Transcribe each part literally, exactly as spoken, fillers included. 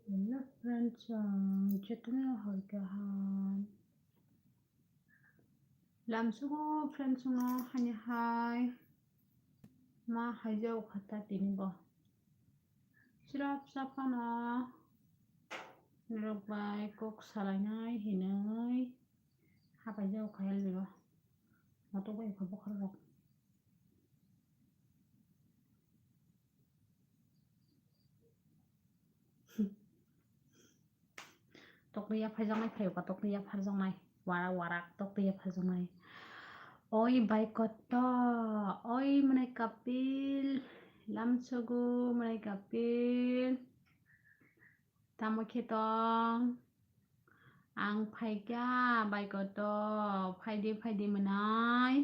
Hello friends, um, jotono hor kaham. Lamsugo friends no hani hai ma haijao khata tini bo. Sirap sapano nirok bai kok salainai hinoi hapaijao khayal bibo. Motok bai kha bokhorok. Tokni yapharjaknai phaio ka, tokni yapharjaknai. Warak warak tokni yapharjaknai. Oi bai koto, oi mwnai kapil, lamsogo mwnai kapil. Tamo khe tong? Ang phaikha bai koto, phaidi phaidi mwnai.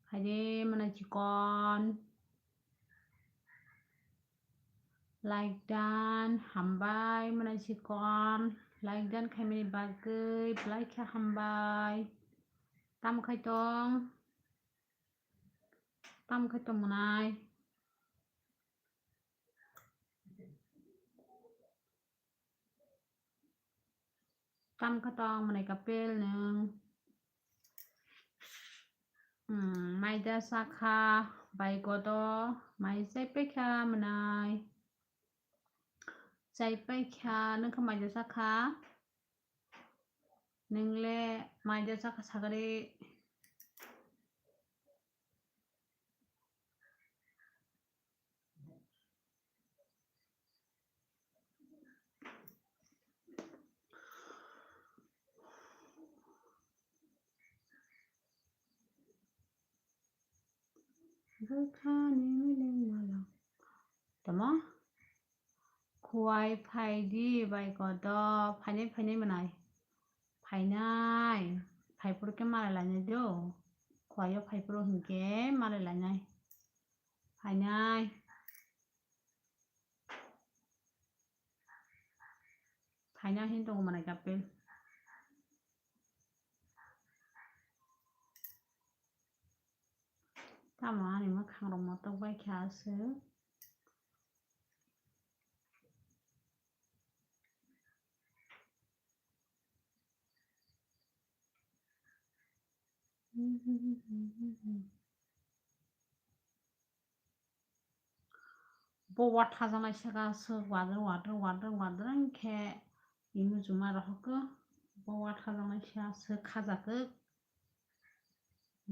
Phaidi mwnai chikon. Like dan hambai mwnai chikon. Like dan khaimani bagwi belai khe hambai. Tamo khai tong? Tamo khai tong mwnai? Tamo kha tong mwnai kapil nwng? Hmm, mai da sakha bai koto, mai chai paikha mwnai. Chai paikha, nwng kha mai da sakha? Nwng le mai da sakha sagari. Bwkhani miling malang. Tamo? Khuai phaidi bai koto, phainai phainai mwnai. Phainai. Phaiphuru khe malai lainai do. Khuaio phaiphuru hinkhe malai lainai. Phainai. Phaina hin tongo mwnai kapil. Tamo ani mwkhang rok motok bai khe aswk. Bo wathajaknai saka swk wadrwng wadrwng wadrwng wadrwng khe imo chuma rohorkhe bo wathajaknai sa swk khajakhe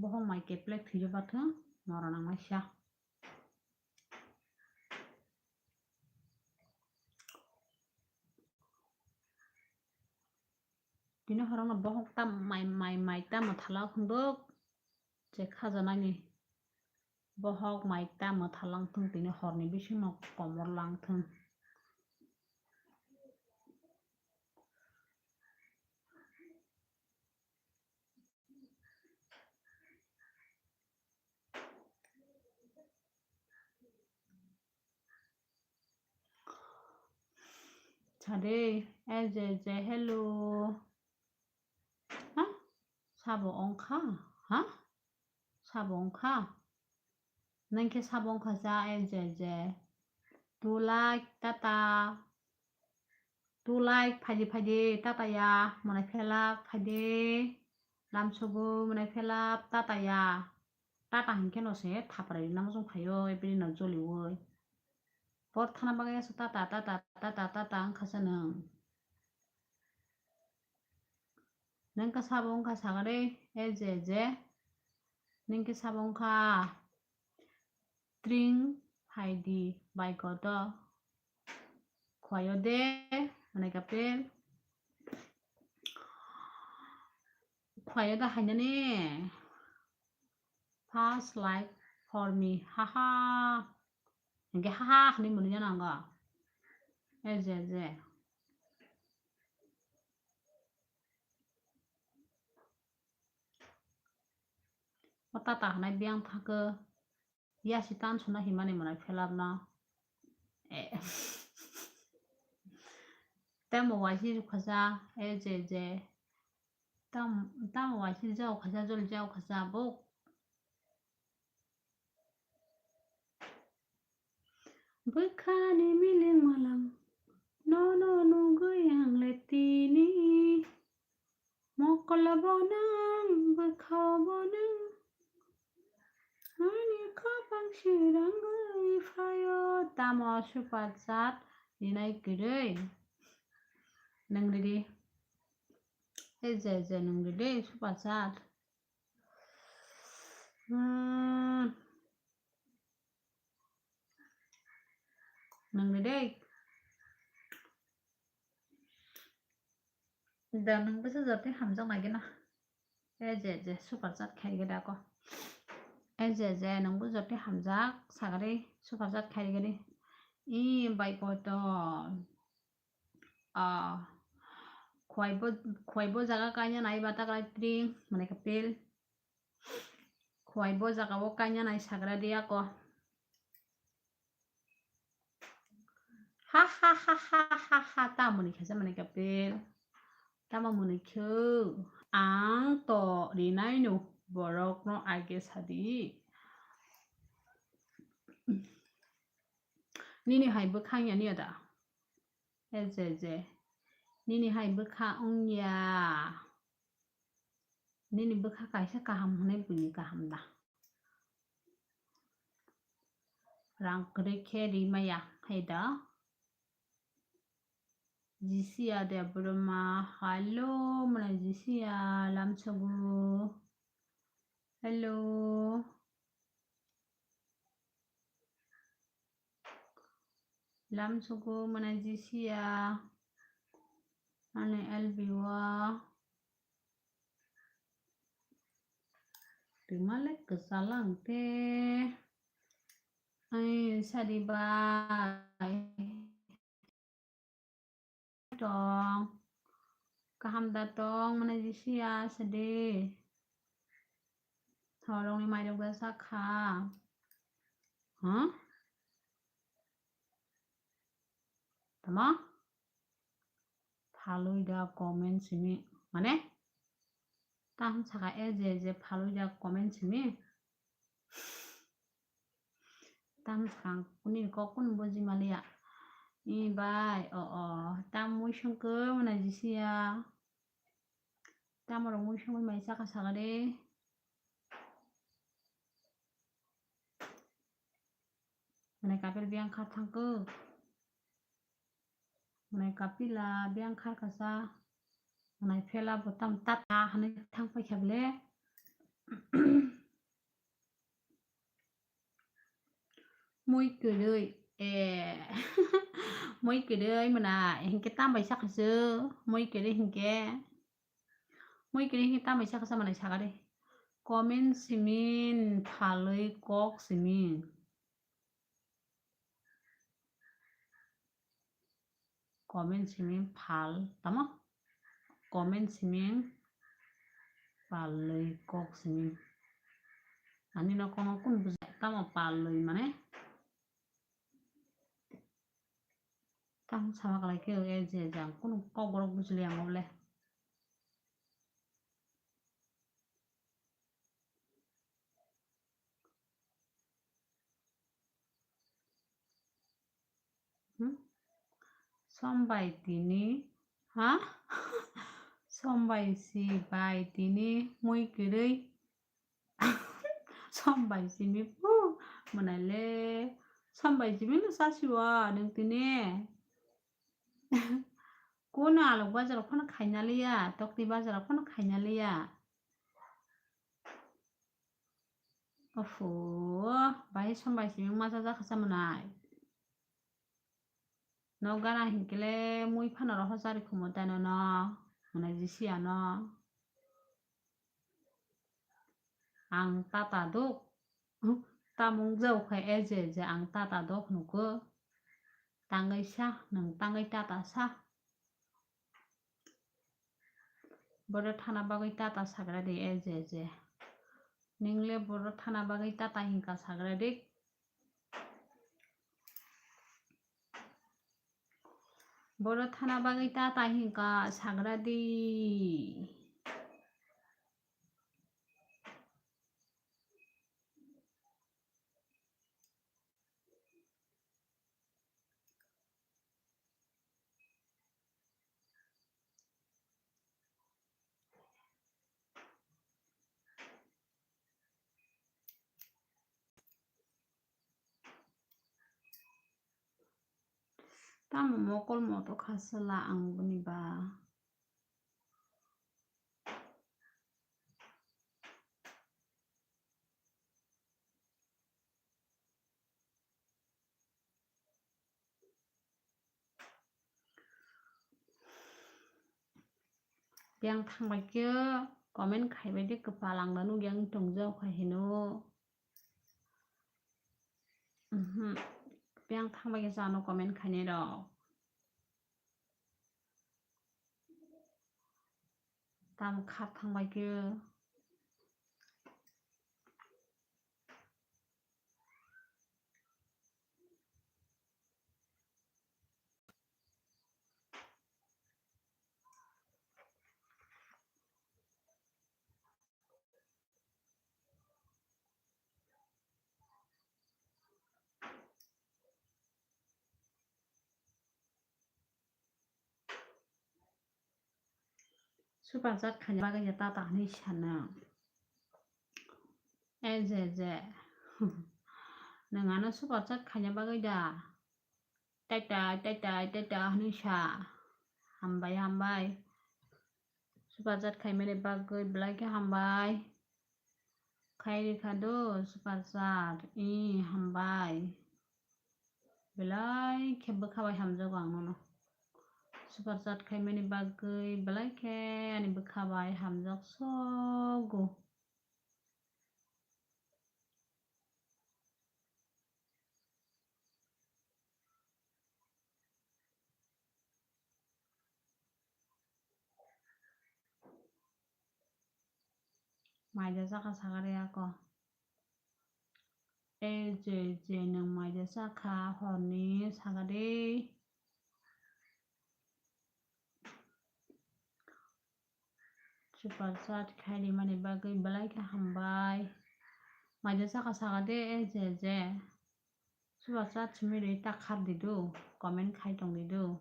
bohok mai keplek thwijabathwng norok nangnaisa. Tini horokno bohok ta mai mai mai ta mwthala phunduk je khajanani. Bohok mai ta mwtha langthwng, tini horni bisingno komor langthwng. Sade, S J J, hello. Ha? Sabo ongkha? Ha? Sabo ongkha? Nangkhe sabo ongkha sa, S J J. Two like, tata. Two like, phaidi phaidi, tata ya, mwnai phelak, phaidi. Lamsogo, mwnai phelak, tata ya. Tata hinkhe no se thaprai rina mojong phaio, ebini no joliui. Por thana bagwi aswk tata, tata, tata, tata wngkha se nwng. Nwng khe sabo wngkha sagari, S J J. Nwng khe sabo wngkha tring phaidi bai koto. Khuaio de, mwnai kapil. Khuaio da hainani. First like for me. Haha. Hinkhe haha hinwi mwnwi jana wngkha. S J J. O tata hinwi biyang thangkhe. Yasi tan suna himani mwnai phelapna. Eh. Tamo waisi rwkhaja, S J J. Tam, tamo waisi jao khaja, jol jao khaja, bo. Bwkhani miling malang. No, no, Labo nwng, bwkhao bo nwng. Ani khapang sirangwi phaio. Tamo super chat rinai kwrwi? Nwng ridi. Ei je je nwng ridi super chat. Hmm. Nwng ridi. Da nwng bwsa jotni hamjak nai gana. E je je super chat khai gada ko. E je je nwng bo jotni hamjak sagari super chat khai gadi. I bai kotor. Ah, khwai bo, khwai bo jaga kaina nai ba ta krai tring mane kapil. Khwai bo jaga o kaina nai sagra di ako. Ha ha ha ha ha ha, ta muni khaja mani kapil. Tamo muni kheu. Ang to rinai no borok no age sadi. Nini hai bwkhang ya ni ada. E je je. Nini hai bwkha wng ya. Nini bwkha kaisa kaham hwnwi buini kaham da. Rang kwrwi khe ri maya hai da. Jisia Debbarma, hello, mwnai Jisia, lamsogo. Hello. Lamsogo mwnai Jisia. Ani L B o. Twima le kwchal ang te. Ai, sadi bai. Tong. Kaham da tong, mwnai Jisia sadi. Thorongni mairok da sakha. Huh? Tama? Phalwi da comment simi. Mane? Tam saka e je je phalwi da comment simi. Tam saka kuni kok kun buji maliya. I bai, o, o. Tam mui songkhe mwnai Jisia. Tamo rok mui songwi mai chakha saka de. Mwnai kapil biyang kha thangkuk. Mwnai kapila biyang kha kasa. Mwnai phela bo tam tata hanwi thang paikha bole. Mui kwrwi, eh. Mui kwrwi mwnai hinkhe tam bai sakha se. Mui kwrwi hinkhe. Mui kwrwi hinkhe tam bai sakha se mwnai saka de. Comment simin phalwi kok simin. Comment siming phal tamo? Comment siming palwi kok siming. Ani no kono kun bujai tamo palwi mane? Tamo sama kalai khe e je jang kunu kok borok bujili ang le. Hmm? Sombai tini, ha? Sombai si bai tini mui kwrwi. Sombai simi pu mwnai le. Sombai simi no sasiwa nung tini. Kono alok bazar phano khaina liya, tokti bazar phano khaina liya. Oho, bai sombai simi masa jakha sa mwnai. No gana hinkele mui phano roho chari khumo tai no no, mwnai jisi ano. Ang tata dok, tamung jau khai e je je ang tata dok nugo. Tangwi sa, nung tangwi tata sa. Boro thana bagwi tata sagra di e je je. Ningle boro thana bagwi tata hinka sagra di. Boro thana bagwi tata hinka sagra di. Tamo mokol moto kha sala ang boni ba. Yang thangbai khe comment khaibai de, kwpal ang da nukya wng tongjak kha hino. Mhm. Yang thangbai khe chano comment khainai rok. Tam khap thangbai khe. Super chat khaina bagwi ya tata hinwi sana. E je je. Nwng ano super chat khaina bagwi da. Taitai, taitai, taitai hinwi sa. Hambai, hambai. Super chat khaimani bagwi belai khe hambai. Khai rikha do super chat. I hambai. Belai khe bwkha bai hamjago ang nono. Super chat khaimani bagwi belai khe ani bwkha bai hamjak sogo. Maida chakha sakha de ako. E je je nwng maida chakha horni sakha de. Super chat khaini mani bagwi belai khe hambai. Maida chakha sakha de e je je. Super chat simi rwi ta khar di do, comment khai tong di do.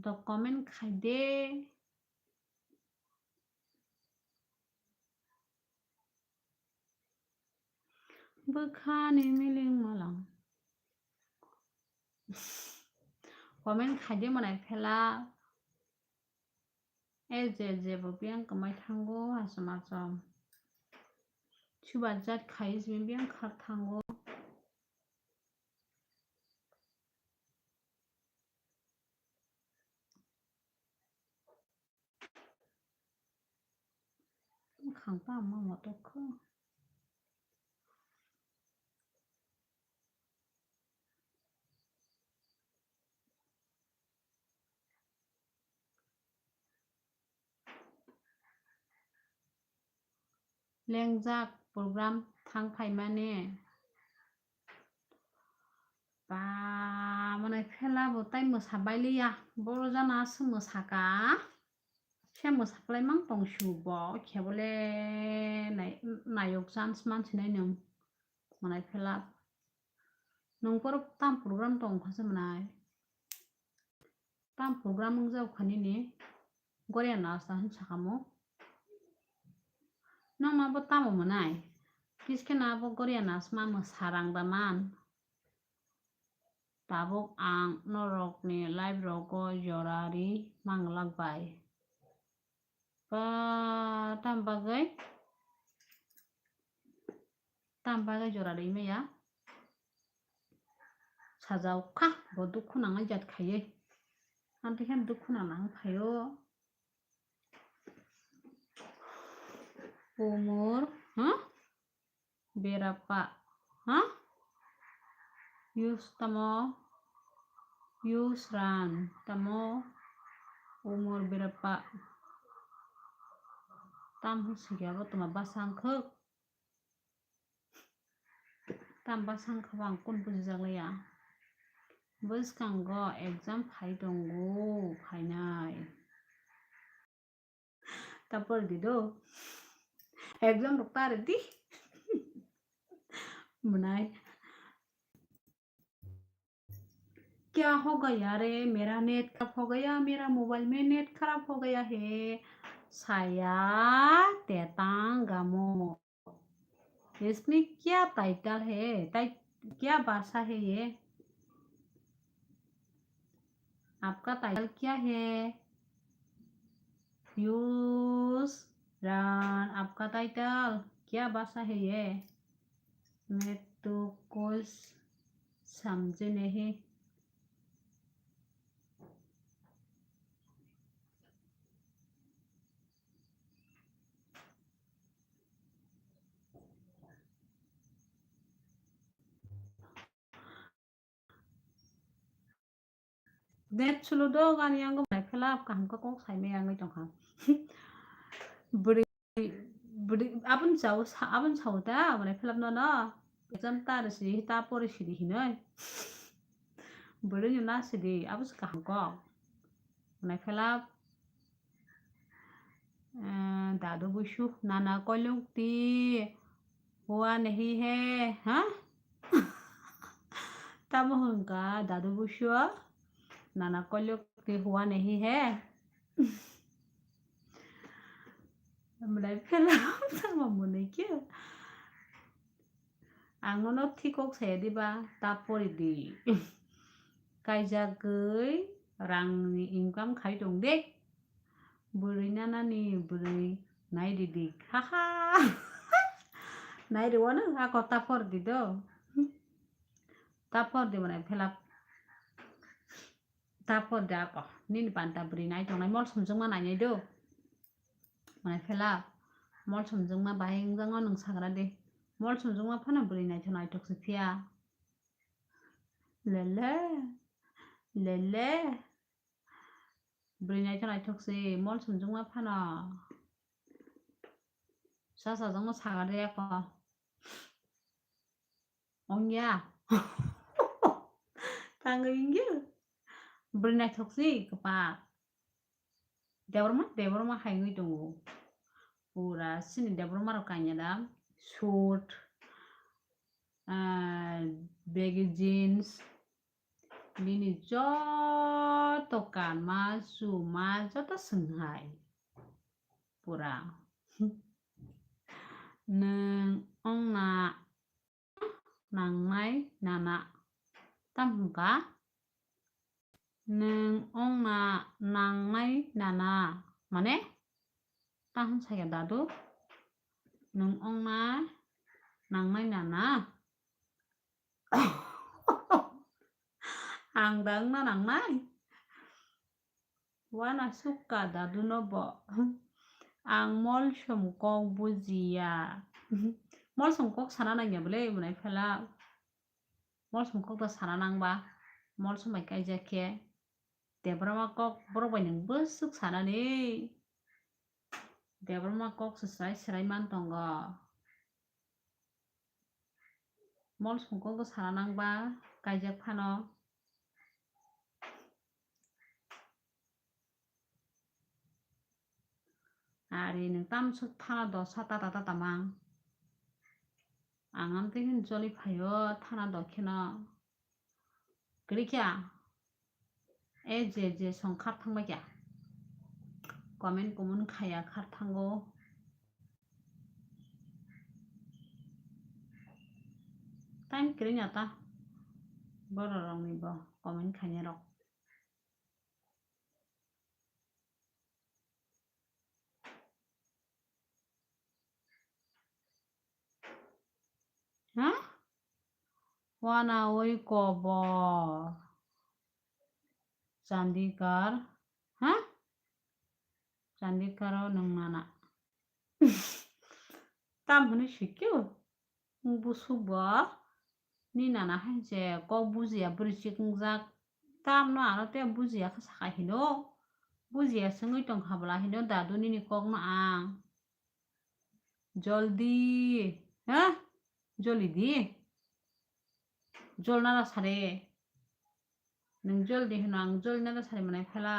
Do comment khai de. Bwkhani miling malang. Comment khai de mwnai phela. E je je bo biyang kwmai thango aswk aswk. Super chat khai simi biyang khar thango. Khang pa ma motok kho. Lengjak program thang phaimani. Ba, mwnai phela bo tai mwsa bailiya. Boro jana aswk mwsaka. Se mwsa phlai mang tong su bo. Khe bole nai-, nayok chance man sinai nwng. Mwnai phela. Nwng boro tam program tong kha se mwnai. Tam program wngjak kha nini Goria Nasa hin sakamo. Nokma bo tamo mwnai? Kiske na bo Goria Nasma mwsarang da man. Tabuk ang norokni live rogo jora ri manglak bai. Ba, tam bagwi? Tam bagwi jora ri maya? Sajao kha, bo dukhu nangnai jat khaiwi. Ang tei khe dukhu nang nang phaio. Umor, ha? Berapa, ha? Yus tamo? Yus ran tamo? Umor berapa? Tam sikya bo tuma basang khuk. Tamba sangkha bo ang kun bujijaklaiya. Bwskango exam phai tongo, phainai. Tapor di do. Exam rok ta redi. Mwnai. क्या हो गया रे? मेरा नेट खराब हो गया, मेरा मोबाइल में नेट खराब हो गया है। Saya tetang gamo. इसमें क्या टाइटल है? टाइट-, क्या भाषा है ये? आपका टाइटल क्या है? Pius Ran, आपका टाइटल क्या भाषा है ये? मैं तो कुछ समझे नहीं। Net sulu do gani yango bai phela kaham khe kok sai me yangwi tongkha. Bwrwi, bwrwi, aboni sao sa-, aboni sao ta, mane phela no no. Exam ta rwsi, ta pori sidi hinoi. Bwrwi no na sidi, abo se kaham kok. Mane phela, eh, dadu busu, nana koilukti, hua nahi hai, ha? Tamo hwnka dadu busu, nana koilukti, hua nahi hai. Mane phela, tamo mone khe. Ang nono thikok saya diba, ta pori di. Kaijagwi rangni income khai tong de. Bwrwi nanani bwrwi nai di di. Ha ha. Nai rwano ako ta pori di do. Ta pori di mane phela. Ta pori di ako. Nini panta bwrwi nai tongnai mol sumjwngma nai nai do. Mane phela mol sumjwngma bai wngjakno nwng sagra di. Mol sumjwngma phano bwrwi naithok naithok se phiya. Lele, lele. Bwrwi naithok naithok se mol sumjwngma phano. Sa sajwkno sagra di ako. Ongya. Tangwi wngya. Bwrwi naithok se kwpal. Debbarma, Debbarma hai wngwi tongo. Pura chini Debbarma rok kanya da suit, ah, baggy jeans, bini joto kanma, chuma, joto swnghai. Pura. Nwng ongna nangnai nana. Tam hwnka, nwng ongna nangnai nana. Mane? Ta hwn saya dadu. Nwng ongna nangnai nana. Ang da wngna nangnai? Wana sukha dadu no bo. Ang molsom kok bujiya. Molsom kok sana nangya bwle mwnai phela. Molsom kok da sana nangba. Molsom bai kaijak khe. Debbarma kok borok bai nwng bwswk sanani. Debbarma kok se swrai swrai man tongo. Molsom kok da sana nangba kaijak phano. Ari nwng tamsok thana dosa tata tata mang. Ang amtwi hwn joli phaio thana dokheno. Kwrwi kha? E je je song khar thangbai kha. Comment kumun khaya khar thango. Time kwrwi na ta. Borok rokni bo comment khainai rok. Ha? Wana oi kobor. Chandigarh. Ha? Chandigarh o nwng nana. Tam hwnwi sikhe. Bwswk bo ni nana hai je kok bujiya bwrwi chikwngjak. Tamno ano tei bujiya khe sakha hino. Bujiya se wngwi tongkha bwla hino dadu nini kokno ang. Joldi, ha? Joli di. Jol nara sare. Nwng jol di hwno, ang jol nara sari manai phala.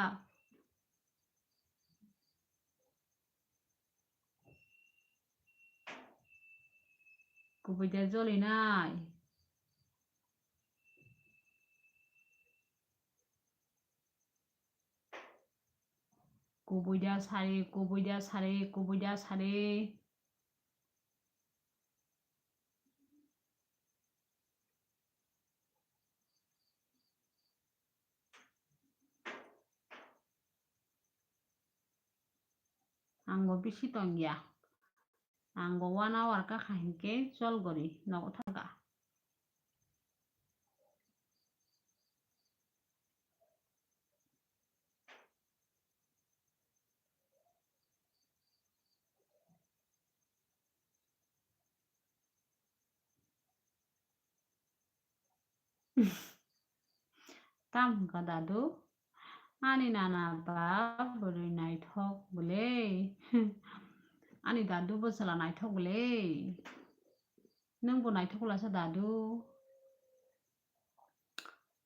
Kubui da joli nai. Kubui da sari, kubui da sari, kubui da sari. Ang bo bisi tong ya. Ang bo one hour ka kha hinkhe chol gori nogo thangkha. Tam hwnkha dadu? Ani nana ba bwrwi naithok bwle. Ani dadu bwsala naithok bwle. Nwng bo naithok lasa dadu?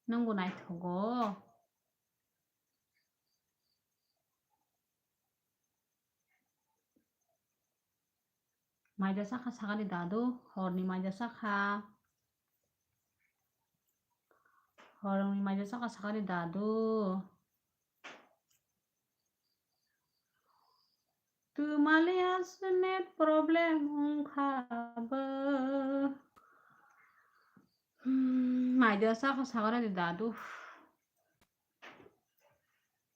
Nwng bo naithogo? Maida sakha sakani dadu, horni maida sakha. Horni maida sakha sakani dadu. Twmaliya se net problem wngkha bo. Hmm, maida sakha sakani dadu.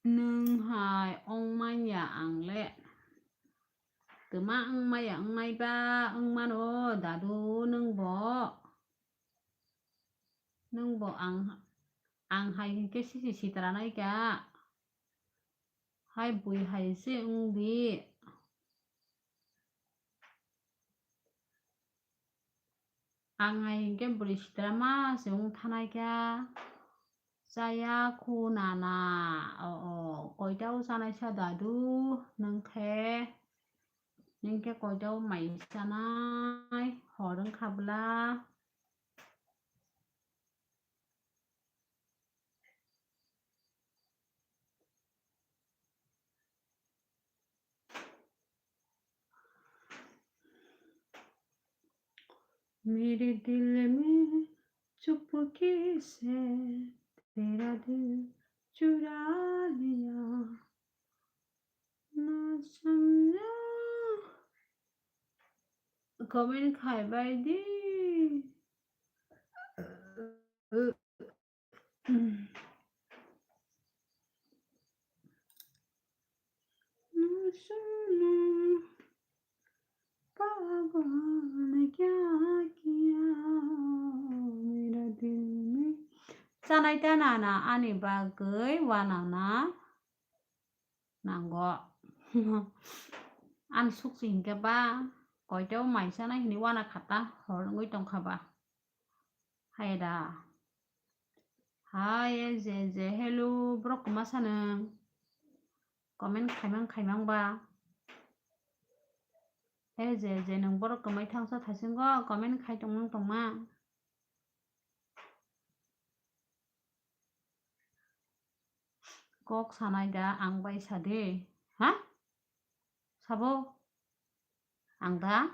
Nwng hai wng manya ang le. Twma wng maya wng nai ba wng mano dadu nwng bo. Nwng bo ang, ang hai hinkhe sisi sitra nai kha. Hai bui hai se wng di. Ang hai hinkhe bwrwi sitra ma se wng thanai kha. Chaya khu nana, o, o, koita o chanai sa dadu, nwng khe, nwng khe koita o mai chanai, hor wng kha bwla? मेरे दिल में चुपके से तेरा दिल चुरा लिया, ना समझा। Comment khai bai di. Chanai ta nana ani bagwi wanana nango. Ani sukchi hinkhe ba koito mai chanai hwnwi wana khata hor wngwi tongkha ba. Hai da. Hai, S J J, hello, borok kwma sanwng. Comment khaimang khaimang ba. S J J, nwng borok kwmai thangsa thasingo comment khai tongmang tongma. Kok sanai da ang bai sa de. Ha? Sabo? Ang da?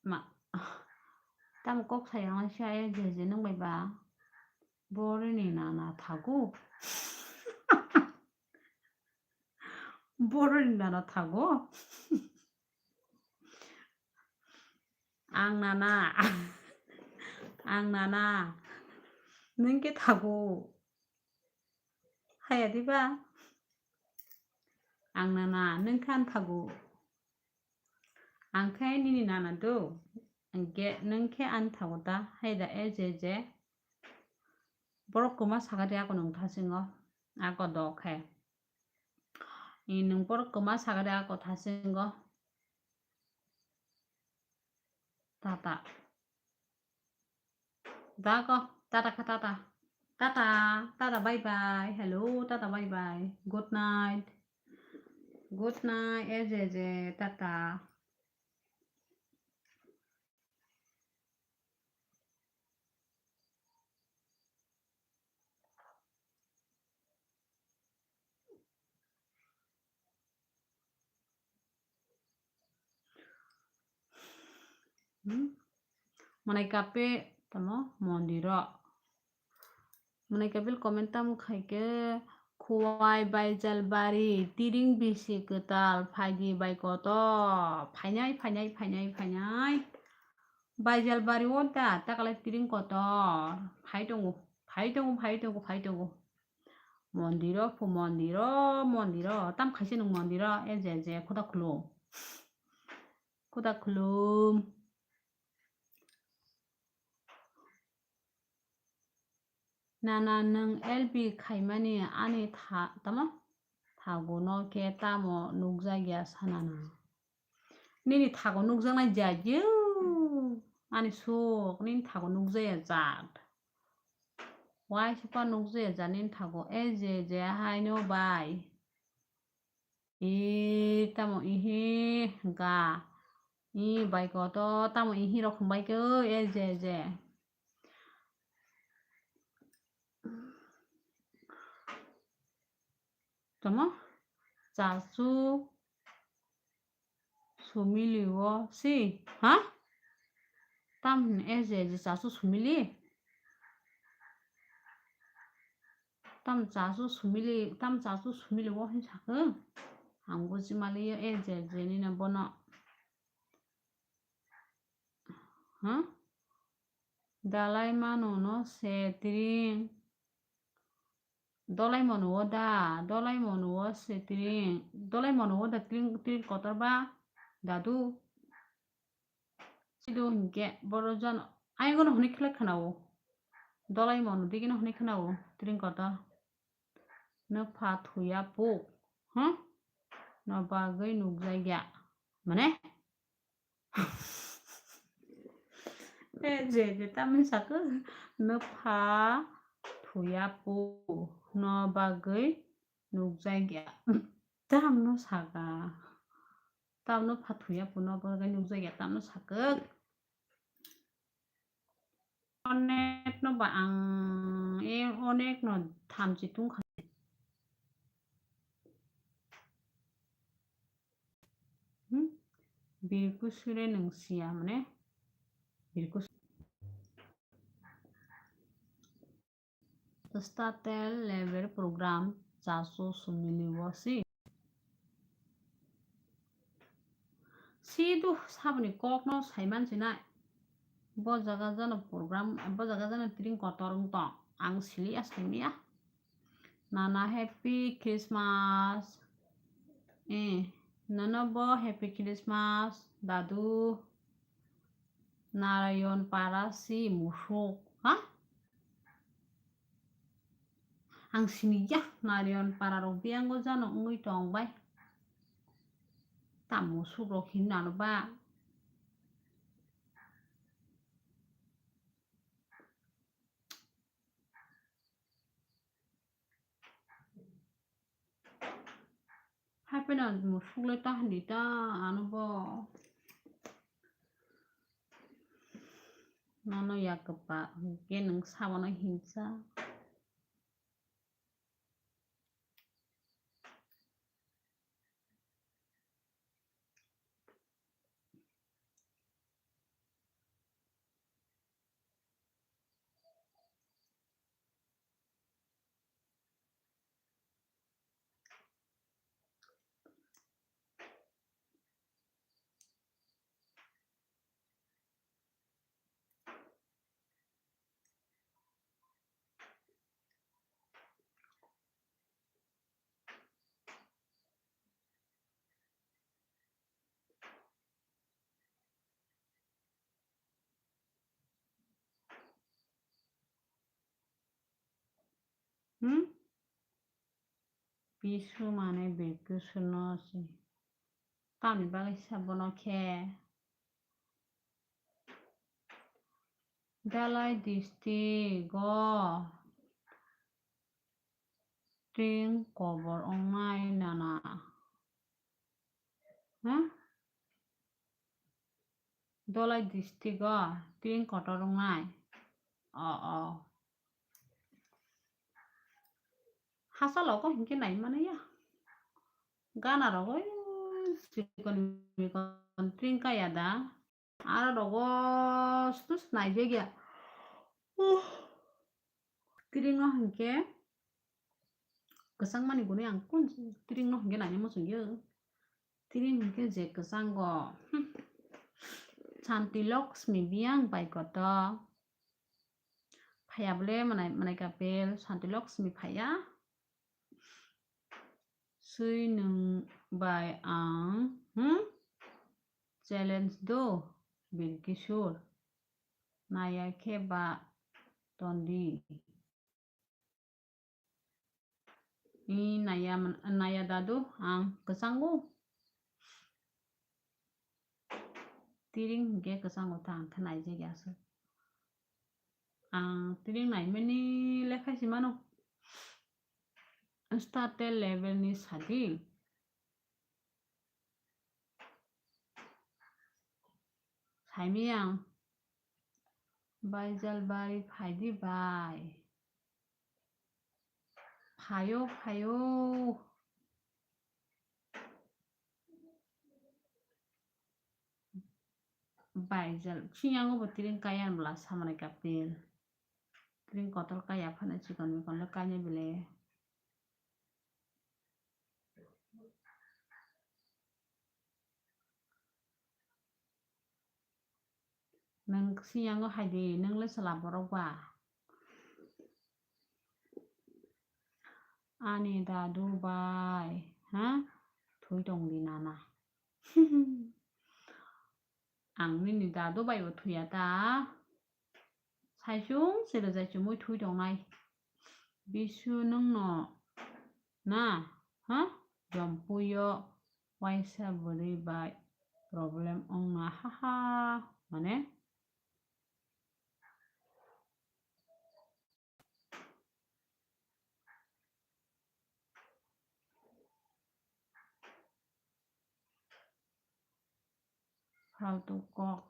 Ma, tamo kok sayang se ai je je nung bai ba. Bori ni nana thago. Bori ni nana thago. Ang nana. Ang nana. Nung ke thago. Haya diba? Ang nana, nung khe ang thago. Ang khe nini nana do. Ang khe, nung khe ang thago ta. Hai da, S J J. Borok kwma sakha de ako nung thasingo. Ako do khe. I nung borok kwma sakha de ako thasingo. Tata. Dago, tata kha tata. Tata, tata, bye bye. Hello, tata, bye bye. Good night. Good night, S J J, tata. Hmm? Manai kape tamo mondiro. Manai kape comment tamo khaike Khowai, Baijalbari, Tiring bisi kwtal, phaidi bai koto, phainai, phainai, phainai, phainai. Baijalbari o da, takalai Tiring kotor, phai tongo, phai tongo, phai tongo, phai tongo. Mondiro, phu mondiro, mondiro, tam khaise nwng mondiro, e je je, khuda khulum. Khuda khulum. Nana nwng L B khaimani ani tha-, tamo? Thago no khe tamo nukjakya sanana. Nini thago nukjaknai jaju. Ani suk, nini thago nukjakya jat. Waisa pa nukjakya jat nini thago. E je je haino bai. I tamo ihi ga. I bai koto tamo ihi rok hwnbai khe e je je. Tamo? Chasu sumili o si. Ha? Tam hwn e je je chasu sumili? Tam chasu sumili, tam chasu sumili o hin sakhe? Ang buji maliya e je je nina bono. Ha? Dalai mano no se Tiring. Dolai mono o da, dolai mono o se Tiring. Dolai mono o da Tiring, Tiring kotor ba dadu. Sido hinkhe boro jano, ayang no hwnwi khlai khna o. Dolai mono digi no hwnwi khna o, Tiring kotor. No pha thuya puk. Huh? No bagwi nukjakya. Mane? E je je tamni sakhe no pha thuya puk no bagwi nukjakya. Tamno saka. Tamno pha thuya puk no bagwi nukjakya tamno sakhe. Onek no ba ang e onek no thamchi tungkha. Hmm? Birkusure nung siya mane? Birkus-, Statel level program chasu sumili wasi. Sidu saboni kokno saiman sinai. Bo jaga jano program, bo jaga jano Tiring kotor wng tong. Ang sili ya saimia. Nana happy Christmas. Eh, nono bo happy Christmas, dadu. Narayon para si musuk, ha? Ang sini ya, Narayon para rok biyango jano wngwi tong bai. Tamo musuk rok hinwi nano ba. Hapheno musuk le ta hindi ta ano bo. Nono yak kwpa hwnkhe nwng sabono hinsa. Hmm? Pisu mane birkusu no si. Tamni bagwi sa bono khe. Dalai district o tring kobor wngnai nana. Ha? Dolai district o tring kotor wngnai. O, o. Hachal o ko hinkhe nai mano ya. Gana rogo chikon mikon tring kaya da. Aro rogo stus naijagya. Tiring no hinkhe kwchangmani gwnwi ang kun tiring no hinkhe naina muchungya. Tiring hinkhe je kwchango. Hmm. Shanti Lakshmi biyang bai koto. Phaiya bole manai, manai kapel Shanti Lakshmi phaiya. Swi nwng bai ang, hmm? Challenge do, Bilkisur. Naya khe ba tondi. I naya man-, naya dadu, ang kwchango. Tiring hinkhe kwchango ta, ang khe naijagya aswk. Ang tiring naimani lekha si mano. Starter level ni sadi. Saimiyang. Baijalbari phaidi bai. Phaio, phaio. Baijal, siyang bo tiring kaya bwla samanai kapil. Tiring kotor kaya phano chikon mikon le kanya bile. Nwng siyango hai di, nwng le chwla borok ba? Ani dadu bai, ha? Thwi tong di nana. Ang nini dadu bai bo thwiya ta. Saichung se rwjai chumui thwi tongnai. Bisu nwngno na, ha? Jompuio waisa bwrwi bai problem wngna, ha ha, mane? Faltu kok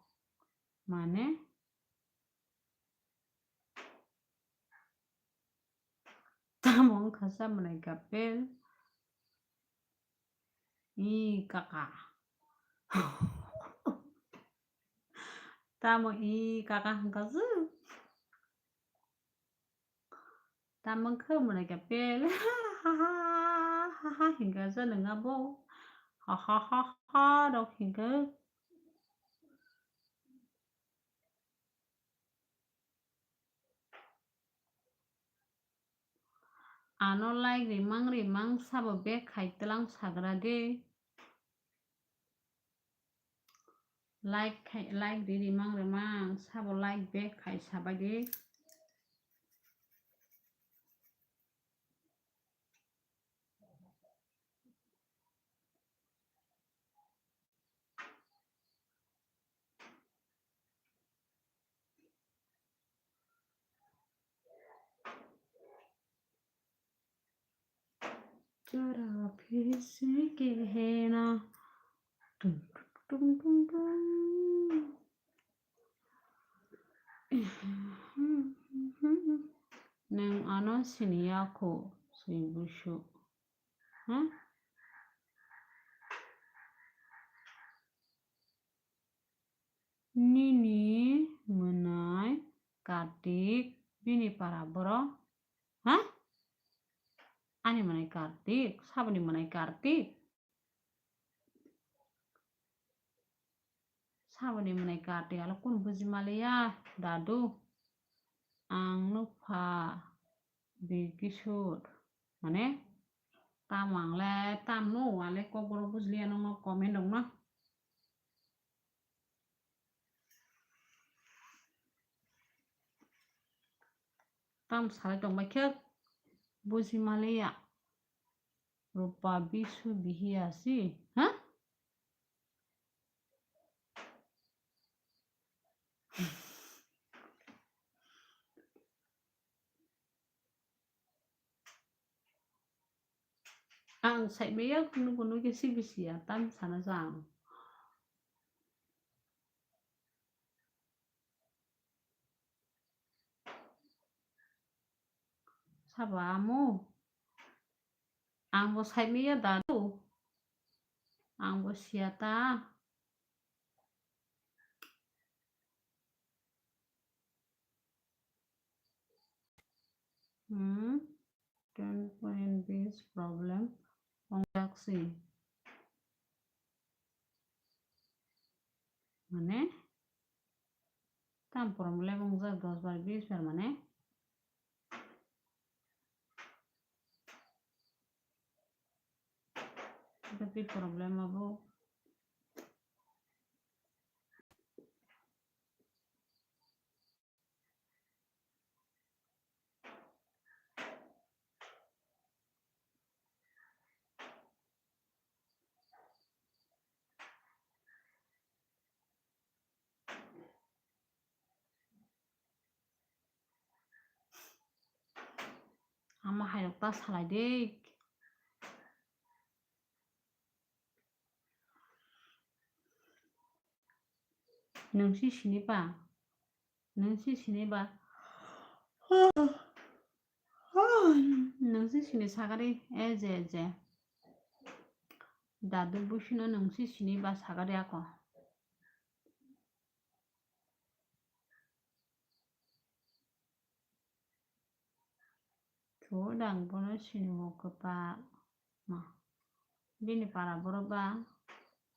mane? Tamo wngkha sa mwnai kapel? I kaka. Tamo i kaka hwnkha se? Tamo wngkha mwnai kapel? Ha ha ha ha hinkha se nwng abo. Ha ha ha ha rok hinkha. Ano like rimang rimang sabo back khai tlang sagra de. Like khai, like ri rimang rimang sabo like back khai sabai de. Chara phisi kehena. Tum, tum, tum, tum, tum. Nwng ano siniya kho, swi busu. Ha? Nini mwnai Kartik, bini para borok. Ha? Ani mwnai Kartik, saboni mwnai Kartik. Saboni mwnai Kartik alo kunu buji maliya, dadu. Ang nukha Bilkisur. Mane, tamo ang le tamno, ale kokborok bujliya nokno comment rokno. Tam salai tongbai khe buji maliya. Rupa bisu bihiya si, ha? Ang saimaya kunu kunu khe si bisi ya, tam sana sa ang. Sabo amo. Ang bo saimaya dadu. Ang bo siya ta. Hmm, ten point bis problem wngjak si. Mane, tam problem wngjak dos bar bis bar mane. Tapi problem abo. Ama hai rok ta salai de. Nwng si sini ba? Nwng si sini ba? Nwng si sini sagari, e je, je. Dadu buisino nwng si sini ba sagari ako. Thudang bono sinimo kwbangma. Bini para borok ba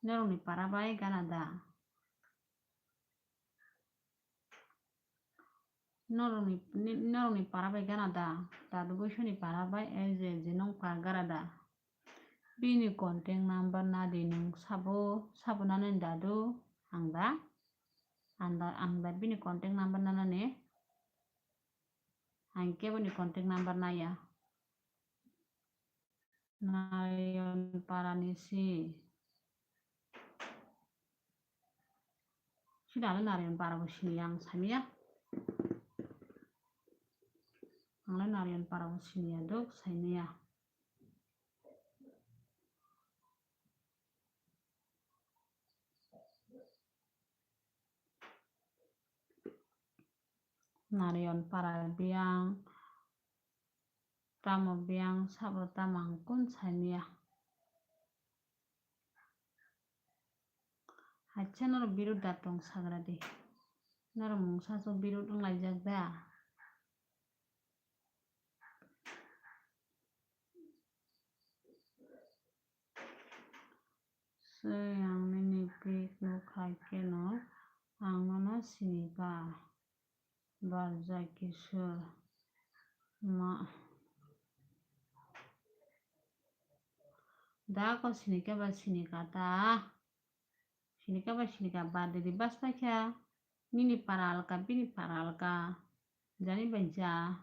norokni para bai gana da? Norokni, ni-, norokni para bai gana da? Dadu buisoni para bai, e je, je nong par gara da? Bini contact number nadi nwng sabo, sabo nanani dadu ang da? Ang da, ang da bini contact number nanani? Ang keboni contact number naya. Narayan Parani si. Sida le Narayan Para bo sini ang samiya. Ang le Narayan Para bo siniya dok sainiya. Narayan Para biyang, tamo biyang, sabo tamo ang kun samiya. Hacha norok birut da tong sagra di. Norok mungsa so birut wng laijak da. Swi ang nini pic no khai khe no ang nono sini ba, Barjai Kishore ma. Da ko sini khe ba sini ka ta. Sini khe ba sini ka ba didi bas paikha. Nini para alka, bini para alka. Jani bai ja.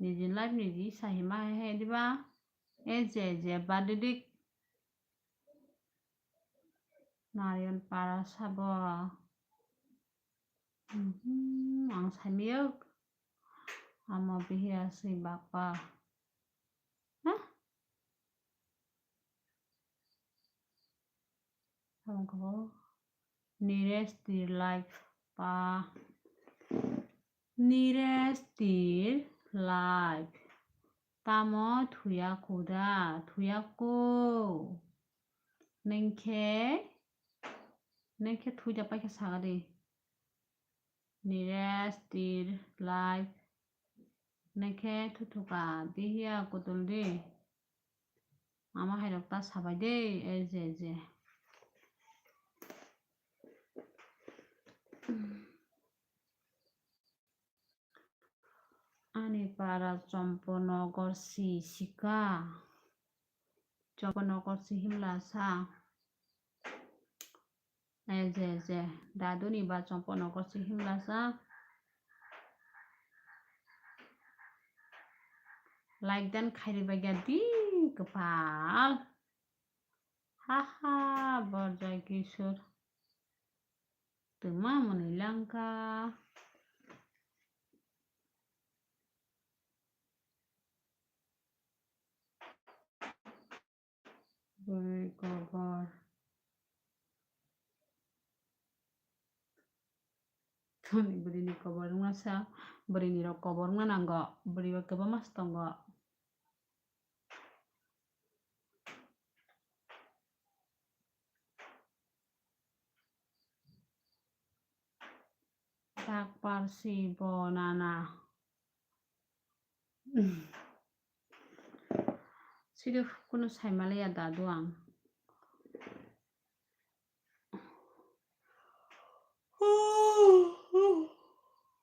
Niji life niji sahi ma hai diba. E je je ba didi. Narayan Para sabo. Mhm, ang samiyok. Amo bihiya swi bakpa. Hah? Amo kabo. Nearest dear life pa. Nearest dear life. Tamo thuya kuda, thuya ko. Nengkhe, nengkhe thuida paikha sagadi. Nearest dear life. Nengkhe thuthuka, bihiya kudul di. Mama hai rok ta sabai de, e je je. Ani para Chomponogor si sika. Chomponogor si himla sa. E je je. Daduni ba Chomponogor si himla sa. Like dan khairi bagya di kwpal. Haha, Borjai Kishore. Twma mwnwi langkha. Bwrwi kobor. Thoni bwrwini kobor wngmasa, bwrwini rok kobor wngna nango, bwrwi o kwbangma se tongo. Dak parsi bo nana. Siri kunu saimaliya dadu ang.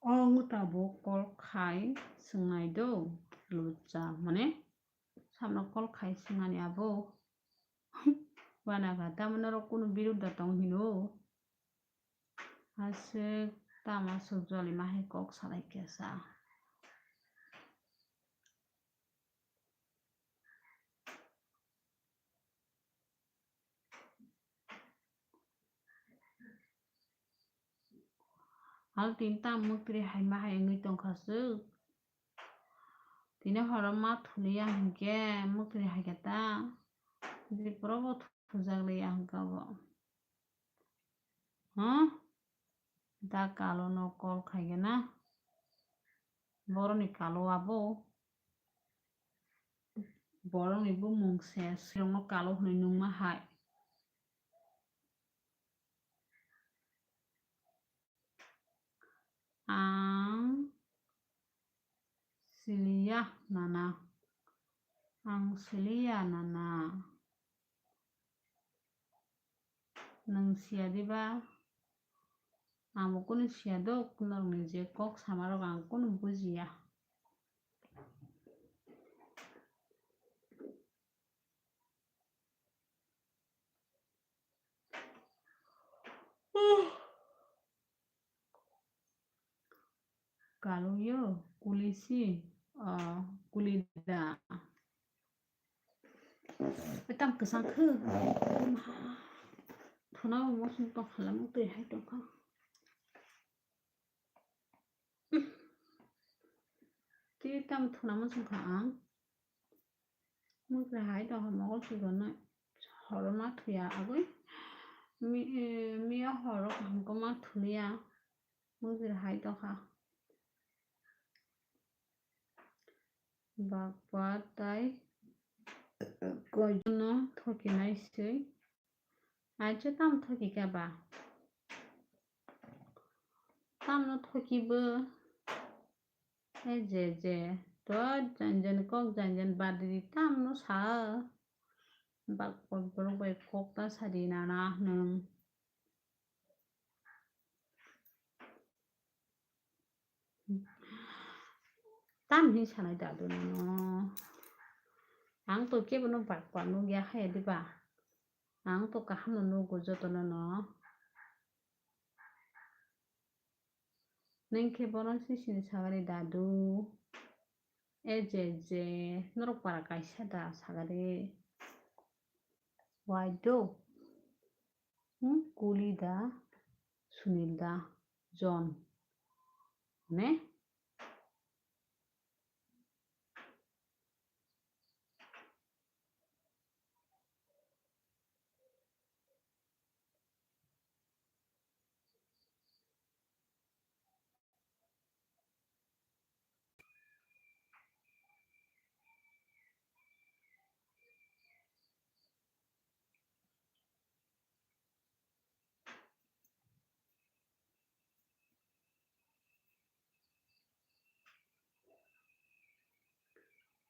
O wngwi tabuk call khai swngnai do, lucha, mane samno call khai swngnani abo. Wana kha, tamo norok kunu birudda tong hino? Aswk tamo aswk jolima hai kok salai kesa. Hal tini tamo mwktwi hai ma hai wngwi tongkha swk. Tini horo ma thuliya hinkhe mwktwi hai khe ta. Tripura bo thujak liya hinkhe bo. Huh? Da kalo no call khaigena. Boroni kalo abo. Boroni bumung se sirokno kalo hwnwi nungma hai. Ang siliya nana. Ang siliya nana. Nwng siya diba? Amo kunu siya do, norokni je kok samarok ang kunu bujiya. Kaluyo, kulisi, ah, kulida. Tam kwsang khe. Thuna bo mosong tong khala mung twi hai tong kha. Twi tam thuna mosong kha ang. Mukra hai tongkha mokol suikornai. Horo ma thuya agwi. Mi-, eh, miya horo kaham khe ma thuliya. Mukra hai tongkha. Bakwa tai koijono thokinai se. Acha tam thoki kha ba? Tamno thoki bo. E je je. To janjan kok janjan badri tamno sa. Bak bak borok bai kok ta sadi nana nwng. Tam hin sanai dadu nono. Ang to kebono bakwa nukya haya diba. Ang to kaham no nugo jotono no. Nwng khe bono sisini sagani dadu. E je je, norok para kaisa da sagade. Why do? Hmm? Kuli da, Sunil da, John. Ne?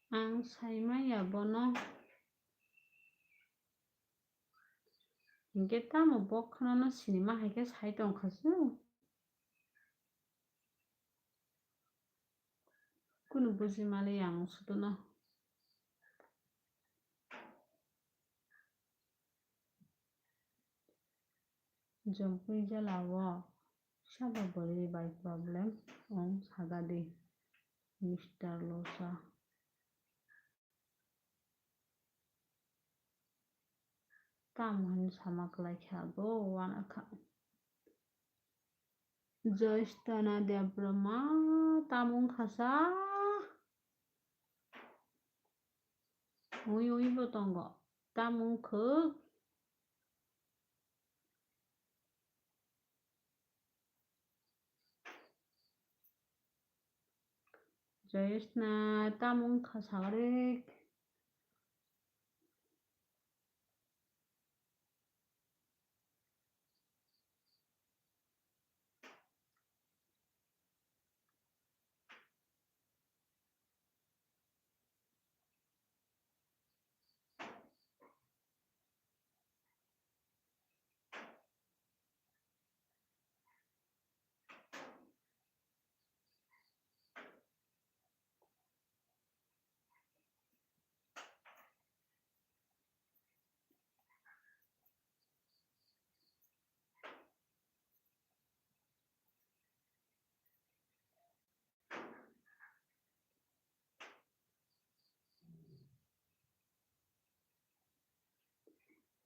Ang sai maya bono. Hinkhe tamo bo khwnano sinima hai khe sai tongkha se. Kunu buji mali ang sutono. Jompui jala o sabo bwrwi bai problem wng sagadi, Mister Losa. Tamo hinwi sama kwlai kha bo uanakha. Joyce Tana Debbarma tamo wngkha sa? Ui ui bo tongo. Tamo wngkha? Joyce na tamo wngkha sagari.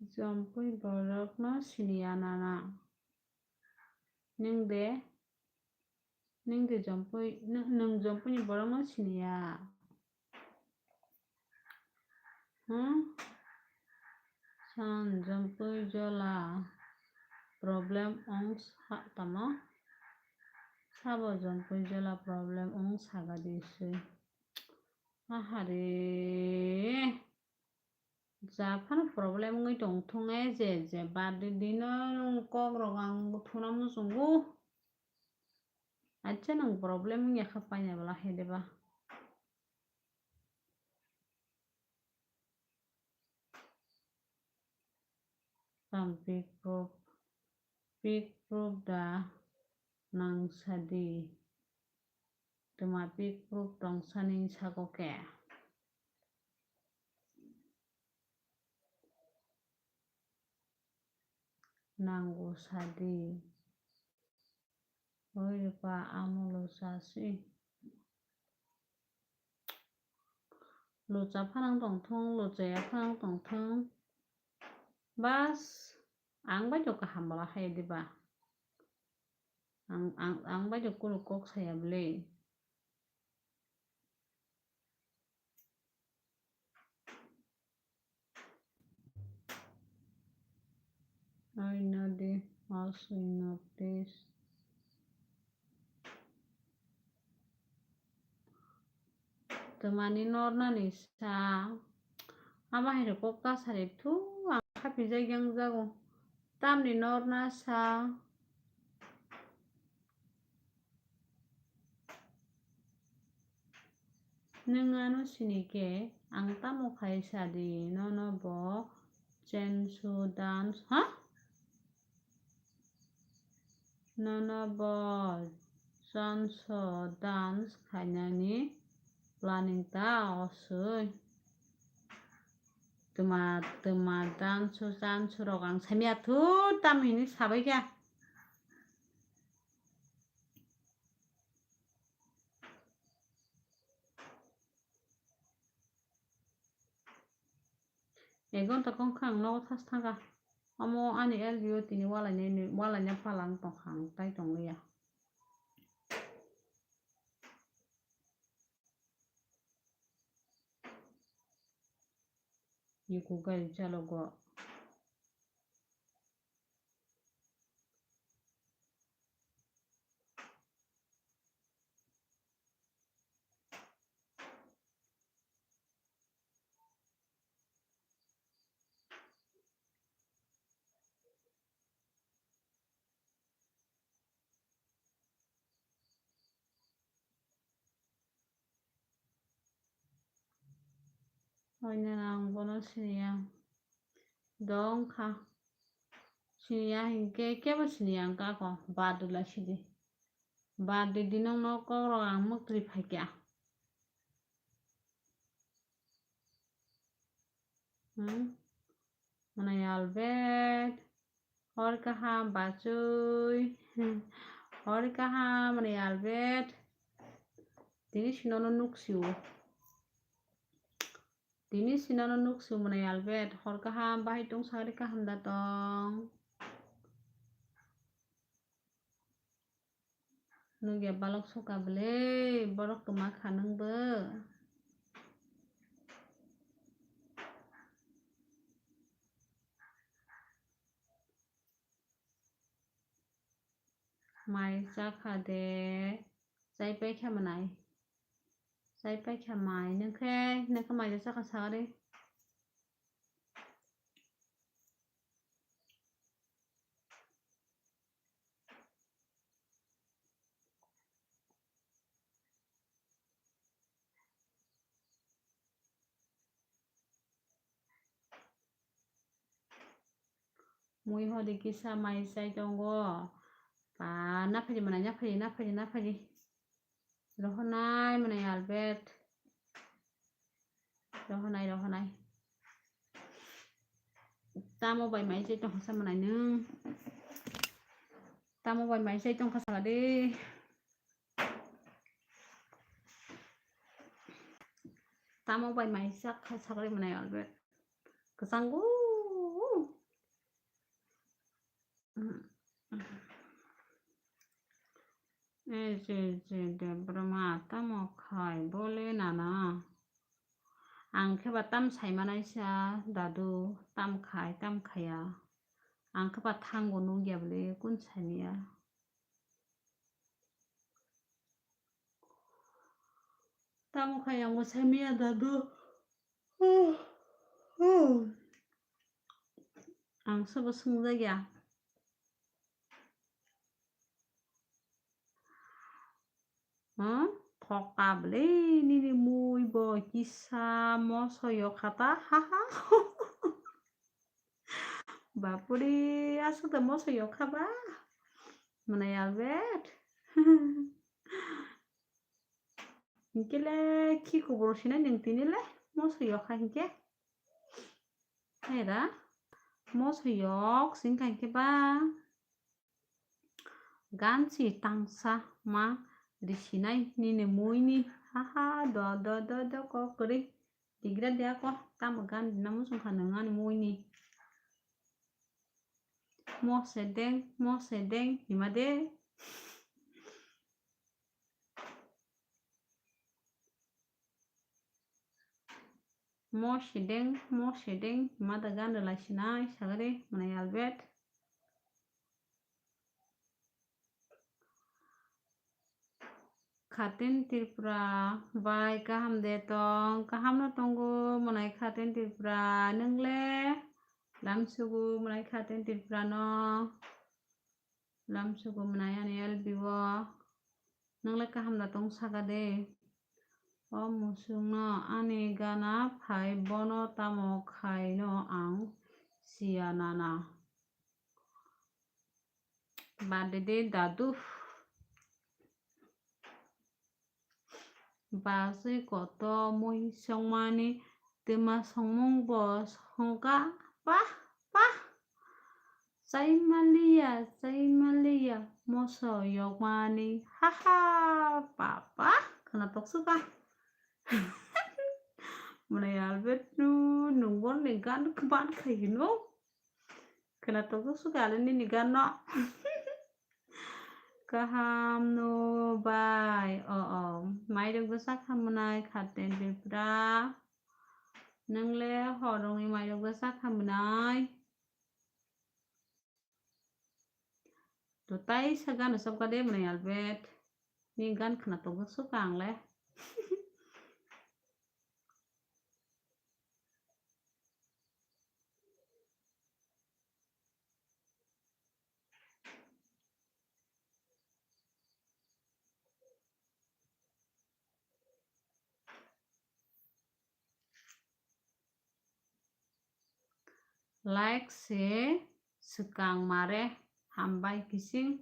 Jompui borokno siniya nana? Nwng de, nwng de jompui, nwng, nwng jompuini borokno siniya? Hmm? San jompui jola problem wng sa tamo? Sabo jompui jola problem wng sagadi se. Ahare. Ja phano problem wngwi tong thung e, je, je birthday dino nwng kok rok ang thuna muchungo. Acha nwng problem wngya kha paina bwla hai de ba. Tang big proof, big proof da nang sadi. Twma big proof tong sani sago khe. Nango sadi. Oi rwpa, amo lucha si. Lucha phanang tong thung, luchaya phanang tong thung. Bas, ang bai do kaham bwla hai diba? Ang, ang, ang bai do kunu kok saya bwle. Oino de, also notice. Twmani nornani sa. Abo hai rok kok ta sari thu ang khapijak yang jago. Tamni norna sa. Nwng ano sini khe ang tamo khai sadi, nono bo chensu dance, ha? Nono bo chensu dance khainani planning ta osoi. Twma, twma dance, chensu rok ang samya thu tamo hini sabai kha. Ek ghonta kong kha ang nogo thas thangkha. Omo ani L B o tini walainai, walaina phala wng tongkha, ang tai tongliya. Yuku gari chalogo. Oinang ang bono siniya. Dong kha. Siniya hinkhe kebo siniya ang kako. Badula sidi. Badi dinong no kok rok ang mwktwi phaikya. Hmm? Mwnai Albert, hor kaham bachwi. Hor kaham, mwnai Albert. Tini sinono nuksio. Tini sinono nuksio, mwnai Albert. Hor kaham, bahai tong, sagri kaham da tong. Nugya balok soka bwle, borok twma kha nwngbo. Mai chakha de, chai paikha mwnai. Chai paikha mai, nwngkhe, nwngkhe mai chakha sagri. Mui hodi kisa mai chai tongo. Pa, naphaidi mwnai, naphaidi, naphaidi, naphaidi. Rohonai mwnai Albert. Rohonai, rohonai. Tamo bai mai chai tongkha sa mwnai nwng. Tamo bai mai chai tongkha sa de. Tamo bai mai chakha sagri mwnai Albert. Kwchanggo. Debra ma tamo khai bole nana. Ang khe ba tam sai manaisa dadu, tam khai, tam khaya. Ang khe ba thango nukya bole kun samiya. Tamo khai ang bo samiya dadu. Ang sobo swngjak ya. Hmm? Thoka bwle nini mui bo kisa moso yokha ta, ha ha. Bapuri, aswk da moso yokha ba. Mwnai Albert. Hinkhe le khi kubur sinai nwng tini le moso yokha hinkhe. Era moso yok singkha hinkhe ba. Ganchi tangsa ma risinai nini muini, haha, do, do, do, do, kok kwrwi. Tigra de ako, tamo gan rina muchung kha nwng ani muini. Mo sedeng, mo sedeng, hima de. Mo sedeng, mo sedeng, hima da gan rwlai sinai, sagade, mwnai Albert. Khaten Tripura bai kaham de tong, kaham no tongo mwnai Khaten Tripura, nwngle lamsugo mwnai Khaten Tripura no, lamsugo mwnai ani L B o, nwngle kaham da tong saka de. O musuk no ani gana phai bono tamo khai no ang siya nana. Bade de dadu. Bajwi koto mui songmani twma songmung bo songka pah pah. Chaimaliya chaimaliya moso yokmani haha papa khwnatok suka. Mwnai Albert no nungborni gan kban khai hino. Khwnatok suka ale nini gan no. Kaham no bai o o mairok bwsa khamunai Khaten Tripura. Nwngle horongni mairok bwsa khamunai. To tai sa gano sabka de mwnai Albert. Ni gan khwnatok suka ang le. Like se swkang mare hambai kising.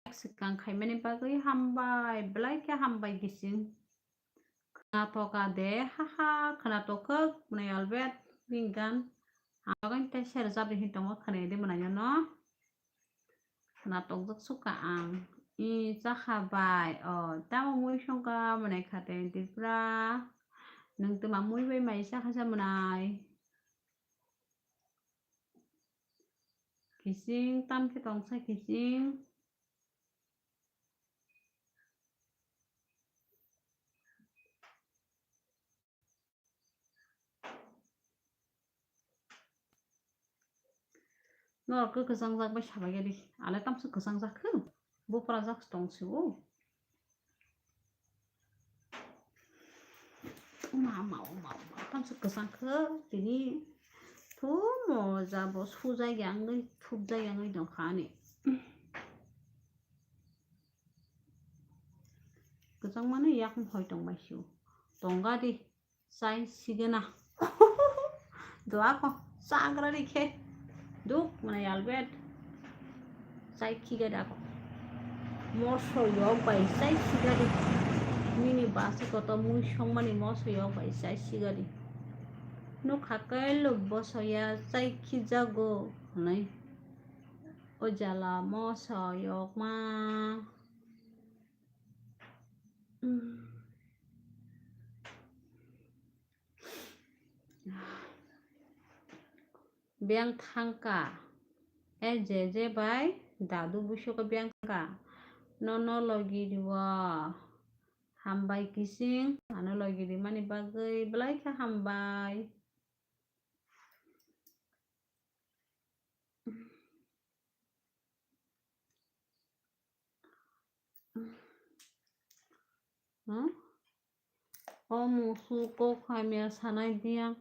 Like swkang khaimani bagwi hambai, belai khe hambai kising. Khwnatok a de, haha, khwnatok khe mwnai Albert bini gan. Ang bagwi tei se rwjap ri hin tongo, khwnai de mwnai no. Khwnatok jak suka ang. I chakha bai. O, tamo mui songka mwnai Khaten Tripura. Nwng twma mui bai mai chakha sa mwnai. Kising, tam khe tong sa kising. Norok khe kwchang jak bai sabai ya di. Ale tamsa kwchang jak khe. Bupra jak tong si o. Uma, uma, uma, uma. Tamsa kwchang khe tini. Thumo jabo sujak ya wngwi, thupjak ya wngwi tong kha ani. Kwchangmani yakung hoi tong bai si o. Tong ga di. Chai sigana. Doa ko chagra ri khe. Duk mwnai Albert. Chai khiga da ko. Moso yok bai chai khiga di. Nini basi koto mui songmani moso yok bai chai khiga di. Nukha kailo bosoya chai khijago hwnwi. O jala moso yokma. Beng thangka. E je je bai dadu buisoko beng thangka. Nono logi rio. Hambai kising, ano logi rimani bagwi belai khe hambai. Hmm? O musu kok hamya sanai diya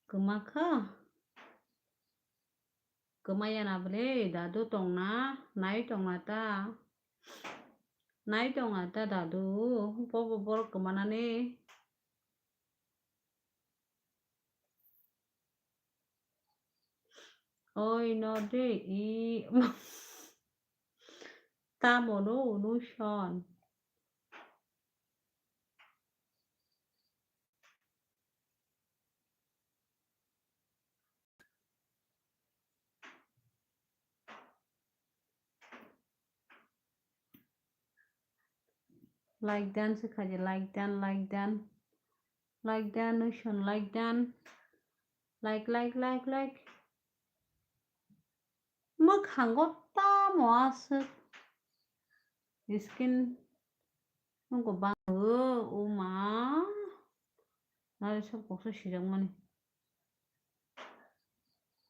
kwma kha. Kwmaya na bwle, dadu tongna, nai tongna ta. Nai tongna ta dadu, bobo borok kwmanani. Oi no de i. Tamo no unu son. Like dan se khaje, like dan, like dan. Like dan, nuison like dan. Like, like, like, like. Mwkhango tamo aswk. Skin nungkho bang o, o ma. Nari sab koksa sijakmani.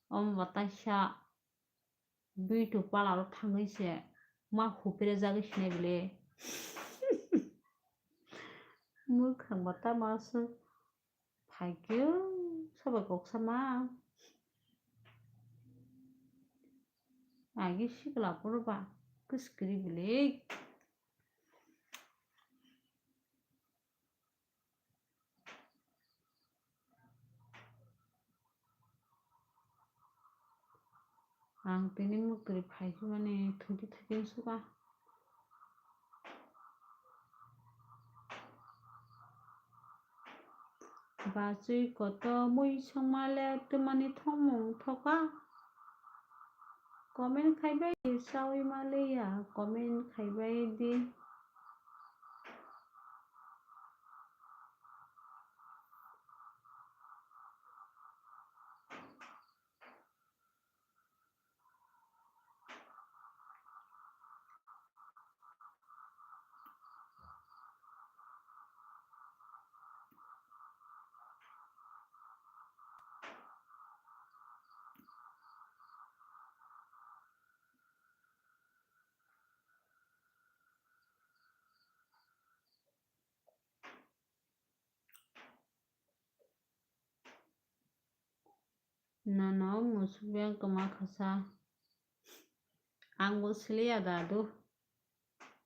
Omo bo taisa. Bui tu pala ro thangwi se ma hupre jagwi sinai bile. Mwkhang bo tamo aswk phaikhe sobai koksa ma. Agi sikla phuru ba kwskwrwi bile. Ang tini mwkri phai phimani thuti thuti wngsuka. Bachwi koto mui songma le twmani thongmung thoka. Comment khaibai di, chaui ma le ya, comment khaibai di. Nono musuk yang kwma khasa. Ang bo siliya dadu.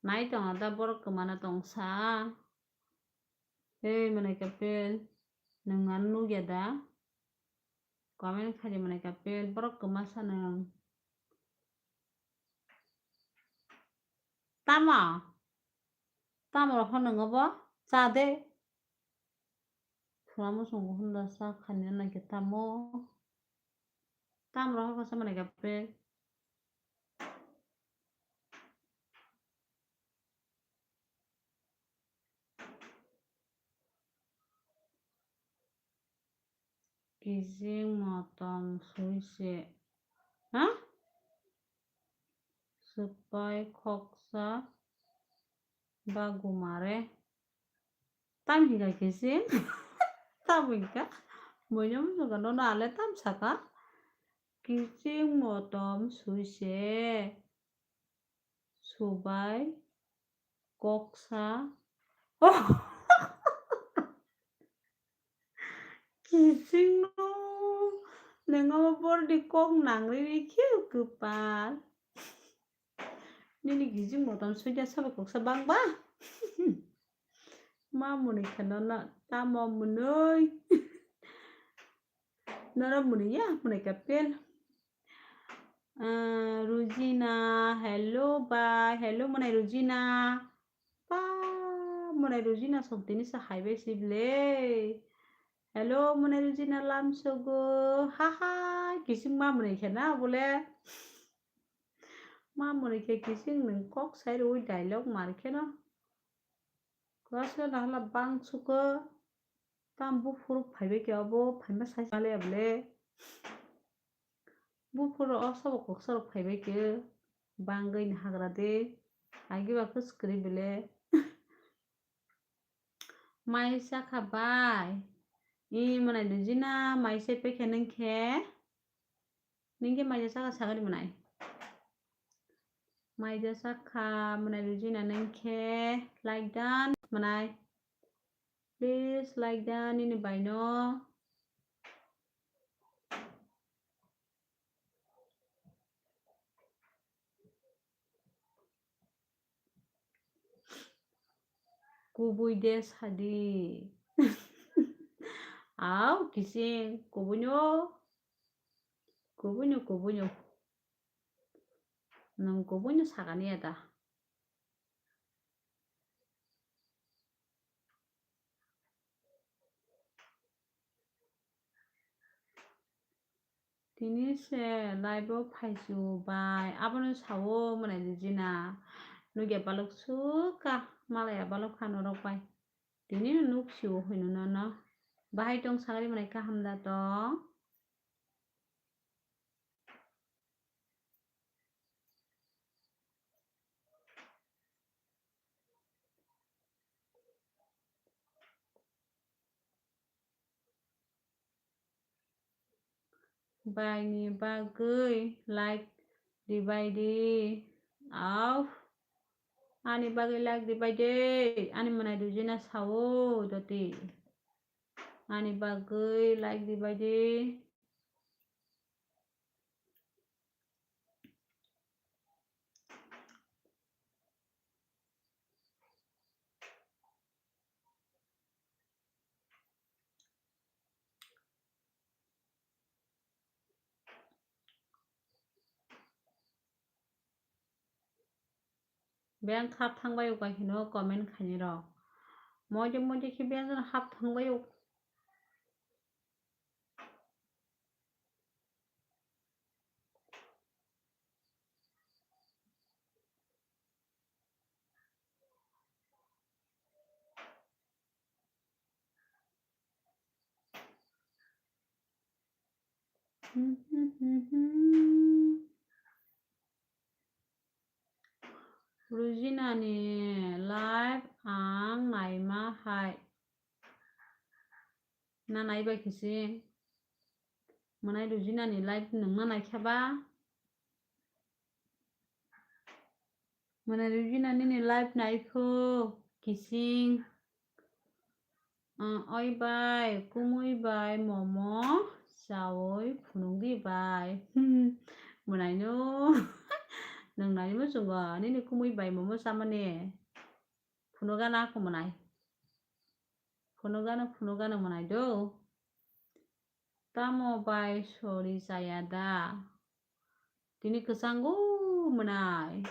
Nai tongo da borok kwmana tongsa. Hey, mwnai kapel, nwng ano nukya da? Comment khaidi mwnai kapel, borok kwmasa nwng. Tamo? Tamo rok phano nwng obo? Cha de. Phwramo chwng hwnda cha khaina nai khe tamo? Tamo rok phano cha mwnai kapel. Kiching motom sui se. Ha? Swpai khoksa bagumare. Tam hinka kiching? Tam hinka? Muino musuka nono ale tam saka? Kiching motom sui se. Subai koksa. Oh! Kiching no. Neng abo bordi kok nangri ri khe kwpal. Nini kiching motom soida sobai koksa bangba. Ma mwnwi khe nono tamo mwnwi. Noro mwnwi ya, mwnwi kapel. Ah, Rujina, hello bai, hello mwnai Rujina. Pa, mwnai Rujina song tini sa hai bai si ble. Hello mwnai Rujina lamsogo. Ha ha, kising ma mwnwi khe na bole. Ma mwnwi khe kising nwng kok sai rwi dialogue mar khe no. Kwasla na hwla bang suko. Tam buphuru phaibai khe abo phaima sai sale able. Buphuru o sabo koksa rok phaibai khe bangwi ni hagra de. Agi ba khe swkri bile. Mai chakha bai. I mwnai dujina mai se pekhe nung khe. Nung khe mai chakha sagari mwnai. Mai chakha mwnai dujina nung khe like dan mwnai. Please like dan nini bai no. Kubui de sadi. Au, kising, kubui no. Kubui no, kubui no. Nung kubui no sakani ada. Tini se live o phaisu bai, abono sao mwnai dujina. Nugya balok sukha, malaya balok kha norok bai. Tini no nuk sio hwino nono. Bahai tong sagari mwnai kaham da tong. Baini bagwi like ribai di. Au, ani bagwi like ribai di. Ani mwnai dujina sao doti. Ani bagwi like ribai di. Beng hap thangbai o kaisa no comment khainai rok. Moide moide khe beng hap thangbai o. Rujinani live ang naima hai. Na naibai khe se. Mwnai Rujinani live nwng ma naikha ba? Mwnai Rujina nini live naikho kising. Ah, oi bai, kumui bai momo chaui phunuk di bai. Mwnai no. Nwng nai muchungo nini kumui bai momo chamani. Phunukgana kho mwnai. Phunukgana, phunukgana mwnai do. Tamo bai sori chaya da? Tini kwchango mwnai.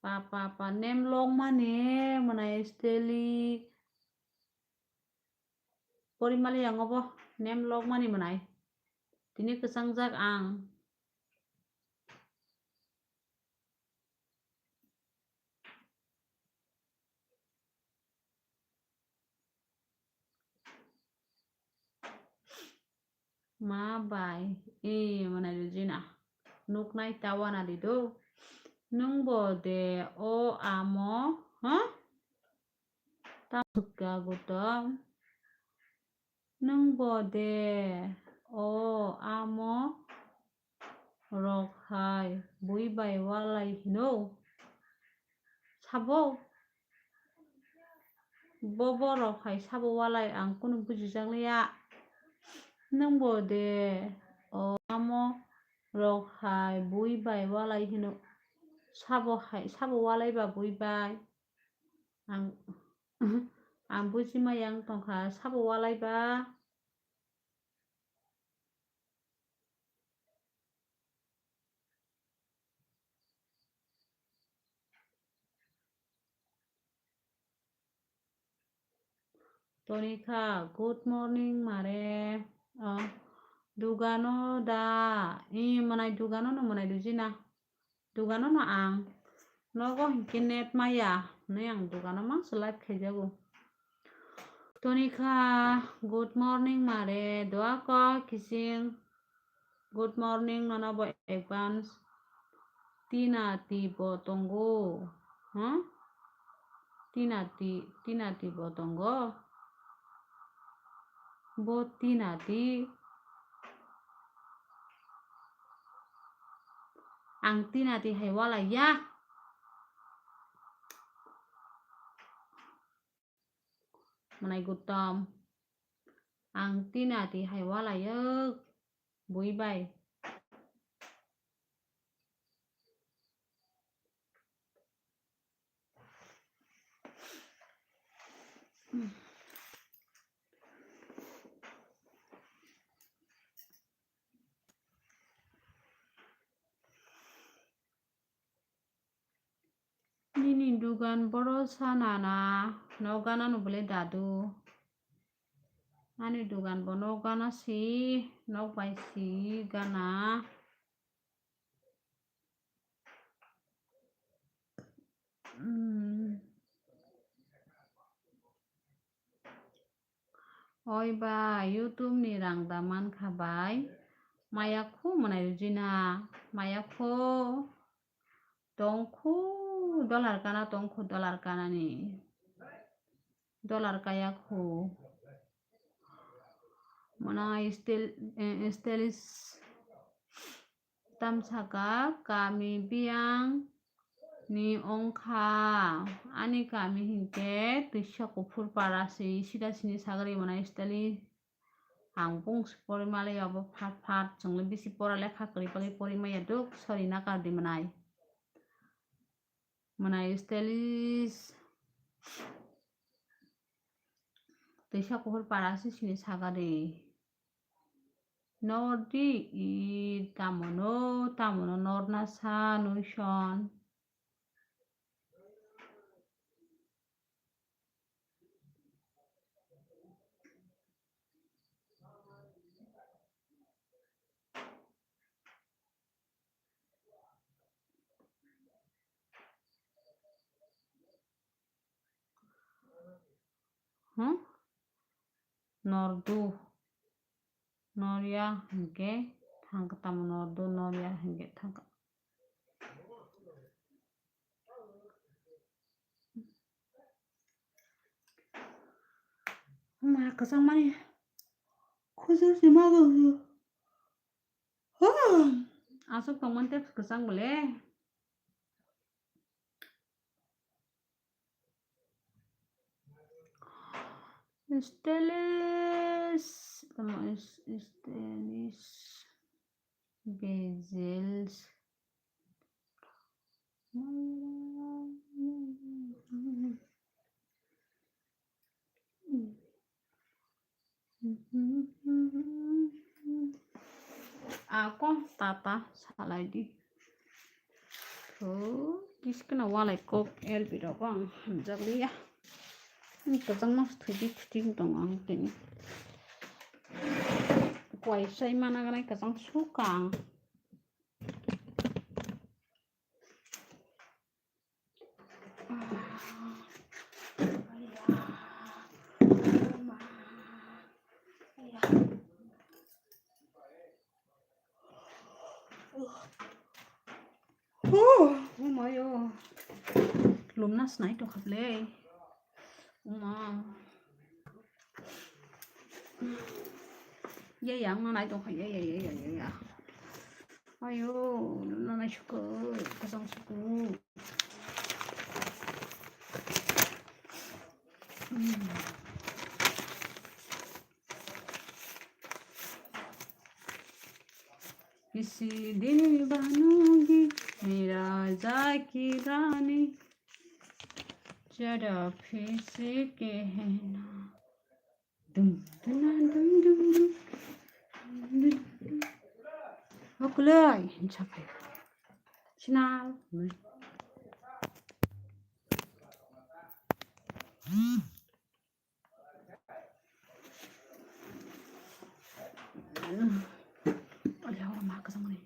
Pa, pa, pa, nem lok mani mwnai steli. Porimali ang obo nem lok mani mwnai. Tini kwchangjak ang. Ma bai, e mwnai Rujina. Nuknai ta wana di do. Nwng bo de o amo, ha? Ta sukya gutom. Nwng bo de o amo rok hai bui bai walai hino. Sabo? Bo borok hai sabo walai ang kunu bujijakliya. Nwng bo de o amo rok hai bui bai walai hino. Sabo hai, sabo walai ba bui bai. Ang, ang buji maya wng tongkha, sabo walai ba. Tonika, good morning mare. Oh, dugano da. I mwnai dugano no mwnai Rujina. Dugano no ang. Nogo hinkhe net maya. Nai ang dugano mangso live khaijago. Tonika, good morning mare. Doa ko kising. Good morning, nono bo advance. Tinati bo tongo. Huh? Tinati, tinati bo tongo. Bo tinati. Ang tinati hai walai ya. Mwnai Gautam. Ang tinati hai walai ya. Bui bai. Nini dugan boro sana na, nok gana no bole dadu. Ani dugan bo nok gana si, nok bai si gana. Hmm. Oi ba, YouTube ni rang da man kha bai. Maya khu mwnai Rujina, maya khu. Tong khu dollar kana, tong khu dollar kana ni. Dollar kaya khu. Mwnai stel-, eh, stylish. Tamsaka kami biyang ni ongkha. Ani kami hinkhe twisa kuphur para si, sida sini sagari mwnai stali. Ang bung si pori mali abo phat phat chwngli bisi pora lekha kwrwi bagwi pori maya duk sori nakar di mwnai. Mwnai stali twisa kuphur para si sini sagari. Nordi i tamono, tamono norna sa nuison. Hmm? Nordu. Norya hinkhe thangkha tamo nordu, norya hinkhe thangkha. Ma kwchangmani khujur se ma go. Aswk tongmani tei kwchang bole. Stylish, tamo is-, stylish bezels. Ako tata salai di. Tho, kiskena walai kok L B rok ang hamjak liya. Kwchang mas thuti thuti tong ang tini. Kwai sai mana ganai kwchang sukang. Oh, oh my, oh. Lumna snai tongkha le. Uma. Ya, ya, ang nai tongkha, ya, ya, ya, ya, ya, ya. Ayo, lumna nai suku, kasang suku. Hmm. किसी दिल बनूंगी मैं राजा की रानी, जरा फिर से कहना। Dum, dum, dum, dum, dum. Okulai, hinsa pai. Sinal. Ayo, ma kasang ni.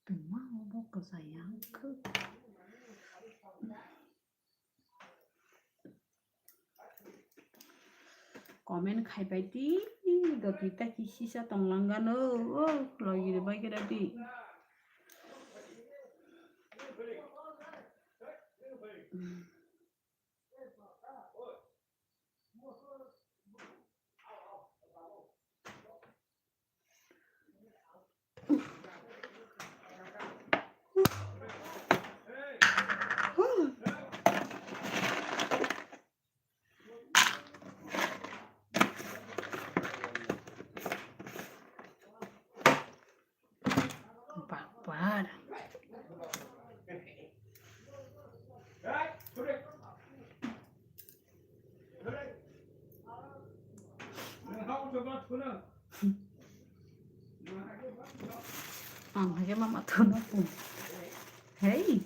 Tuma obo kwchaya wngkha. Comment khaibai di, doti ta kisisa tonglanggano, o, logi rwbai khe rw di. Bapar. Ang hai khe mama thuna pung. Hey.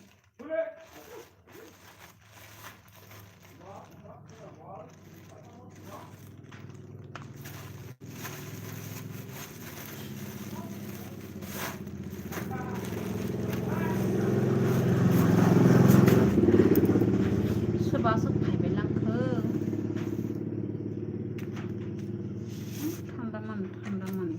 Soba aswk phaibai langkha. Thanda mani, thanda mani.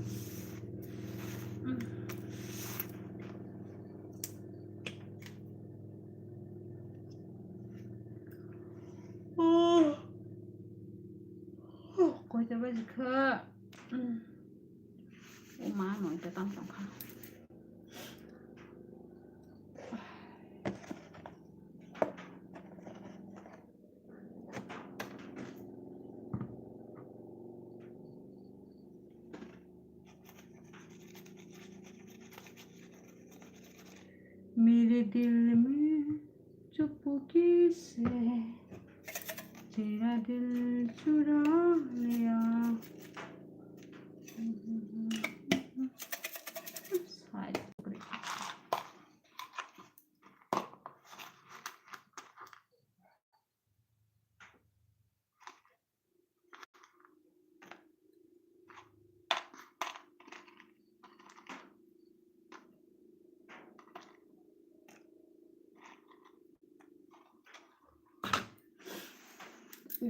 Koita baji kha. O ma, noita tam tong kha. मेरे दिल में चुप किसे, तेरा दिल चुरा लिया।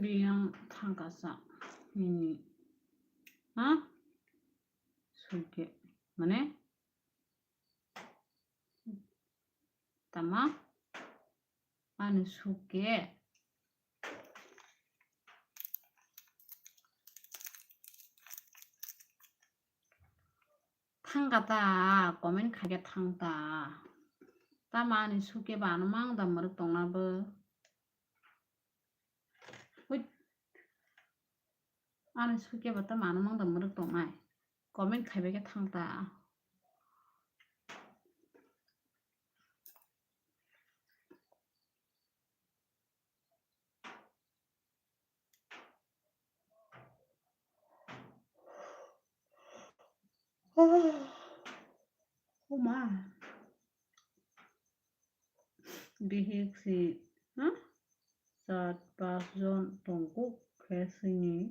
Biyang thangkasa nini, ha? Suke, mane? Tama? Ani suke. Thangkata, comment khaikhe thangta. Tama ani suke ba ano mang da mwrwk tongna bo. Hui. Ani suke ba ta mano mang da mwrwk tongnai. Comment khaibai khe thangta. Oh ma. Bihik si, ha? Char pas jon tongo khe sini.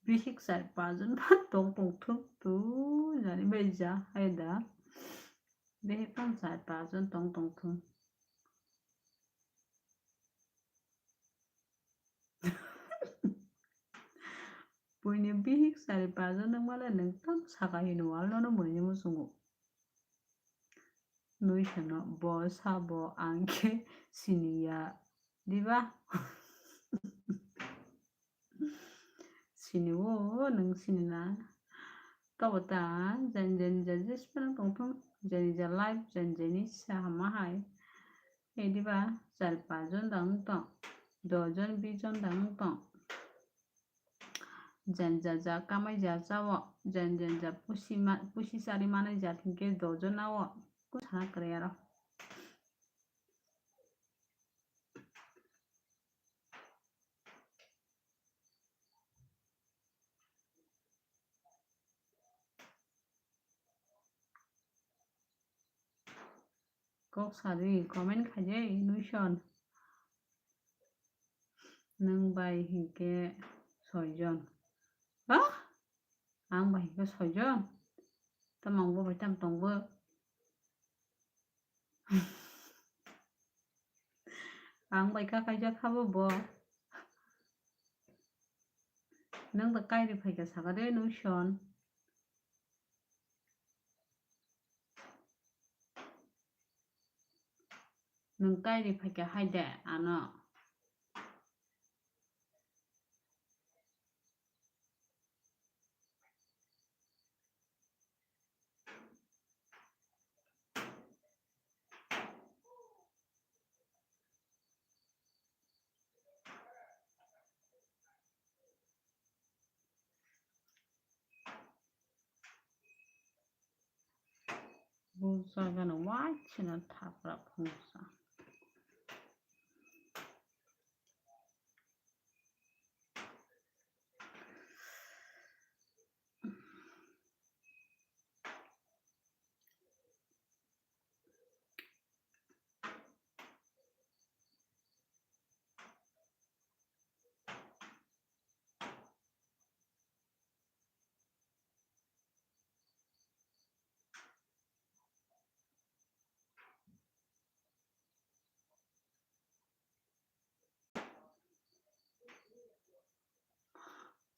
Bihik char pas jon ba tong tong thung tu jani bai ja hai da. Bihik tong char pas jon tong tong thung. Buini bihik sari pajon wngmale nwng tam saka hino wal nono buini muchungo. Nui sano bo sabo ang khe siniya diba? Sini o nwng sini na. Tobo ta jani jani ja jesphano tongthung, jani ja live, jani jani sa hama hai. Ediba char pas jon da wng tong, dos jon bis jon da wng tong. Jani ja ja kamai ja chao, jani jani ja pusi ma-, pusi sari manai ja thingkhe dos jon na o. Kung sana kwrwi aro. Kok sadi, comment khaijai, nuison. Nwng bai hinkhe soijon. Ba? Ang bai hwnkhe soijon. Tamo ang bo bai tamo tongbo. Ang bai kakaijak habo bo. Nwng da kairi phaikha sakha de Nuson. Nwng kairi phaikha hai de ano. Bo jaga no waisano thapra phungsa.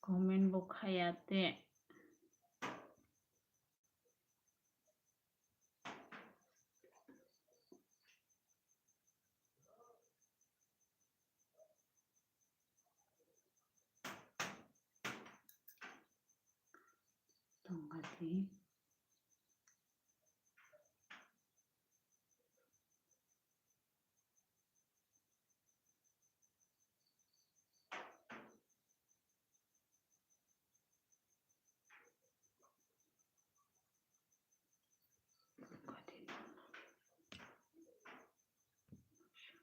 Comment bo khaya te. Tongkha di.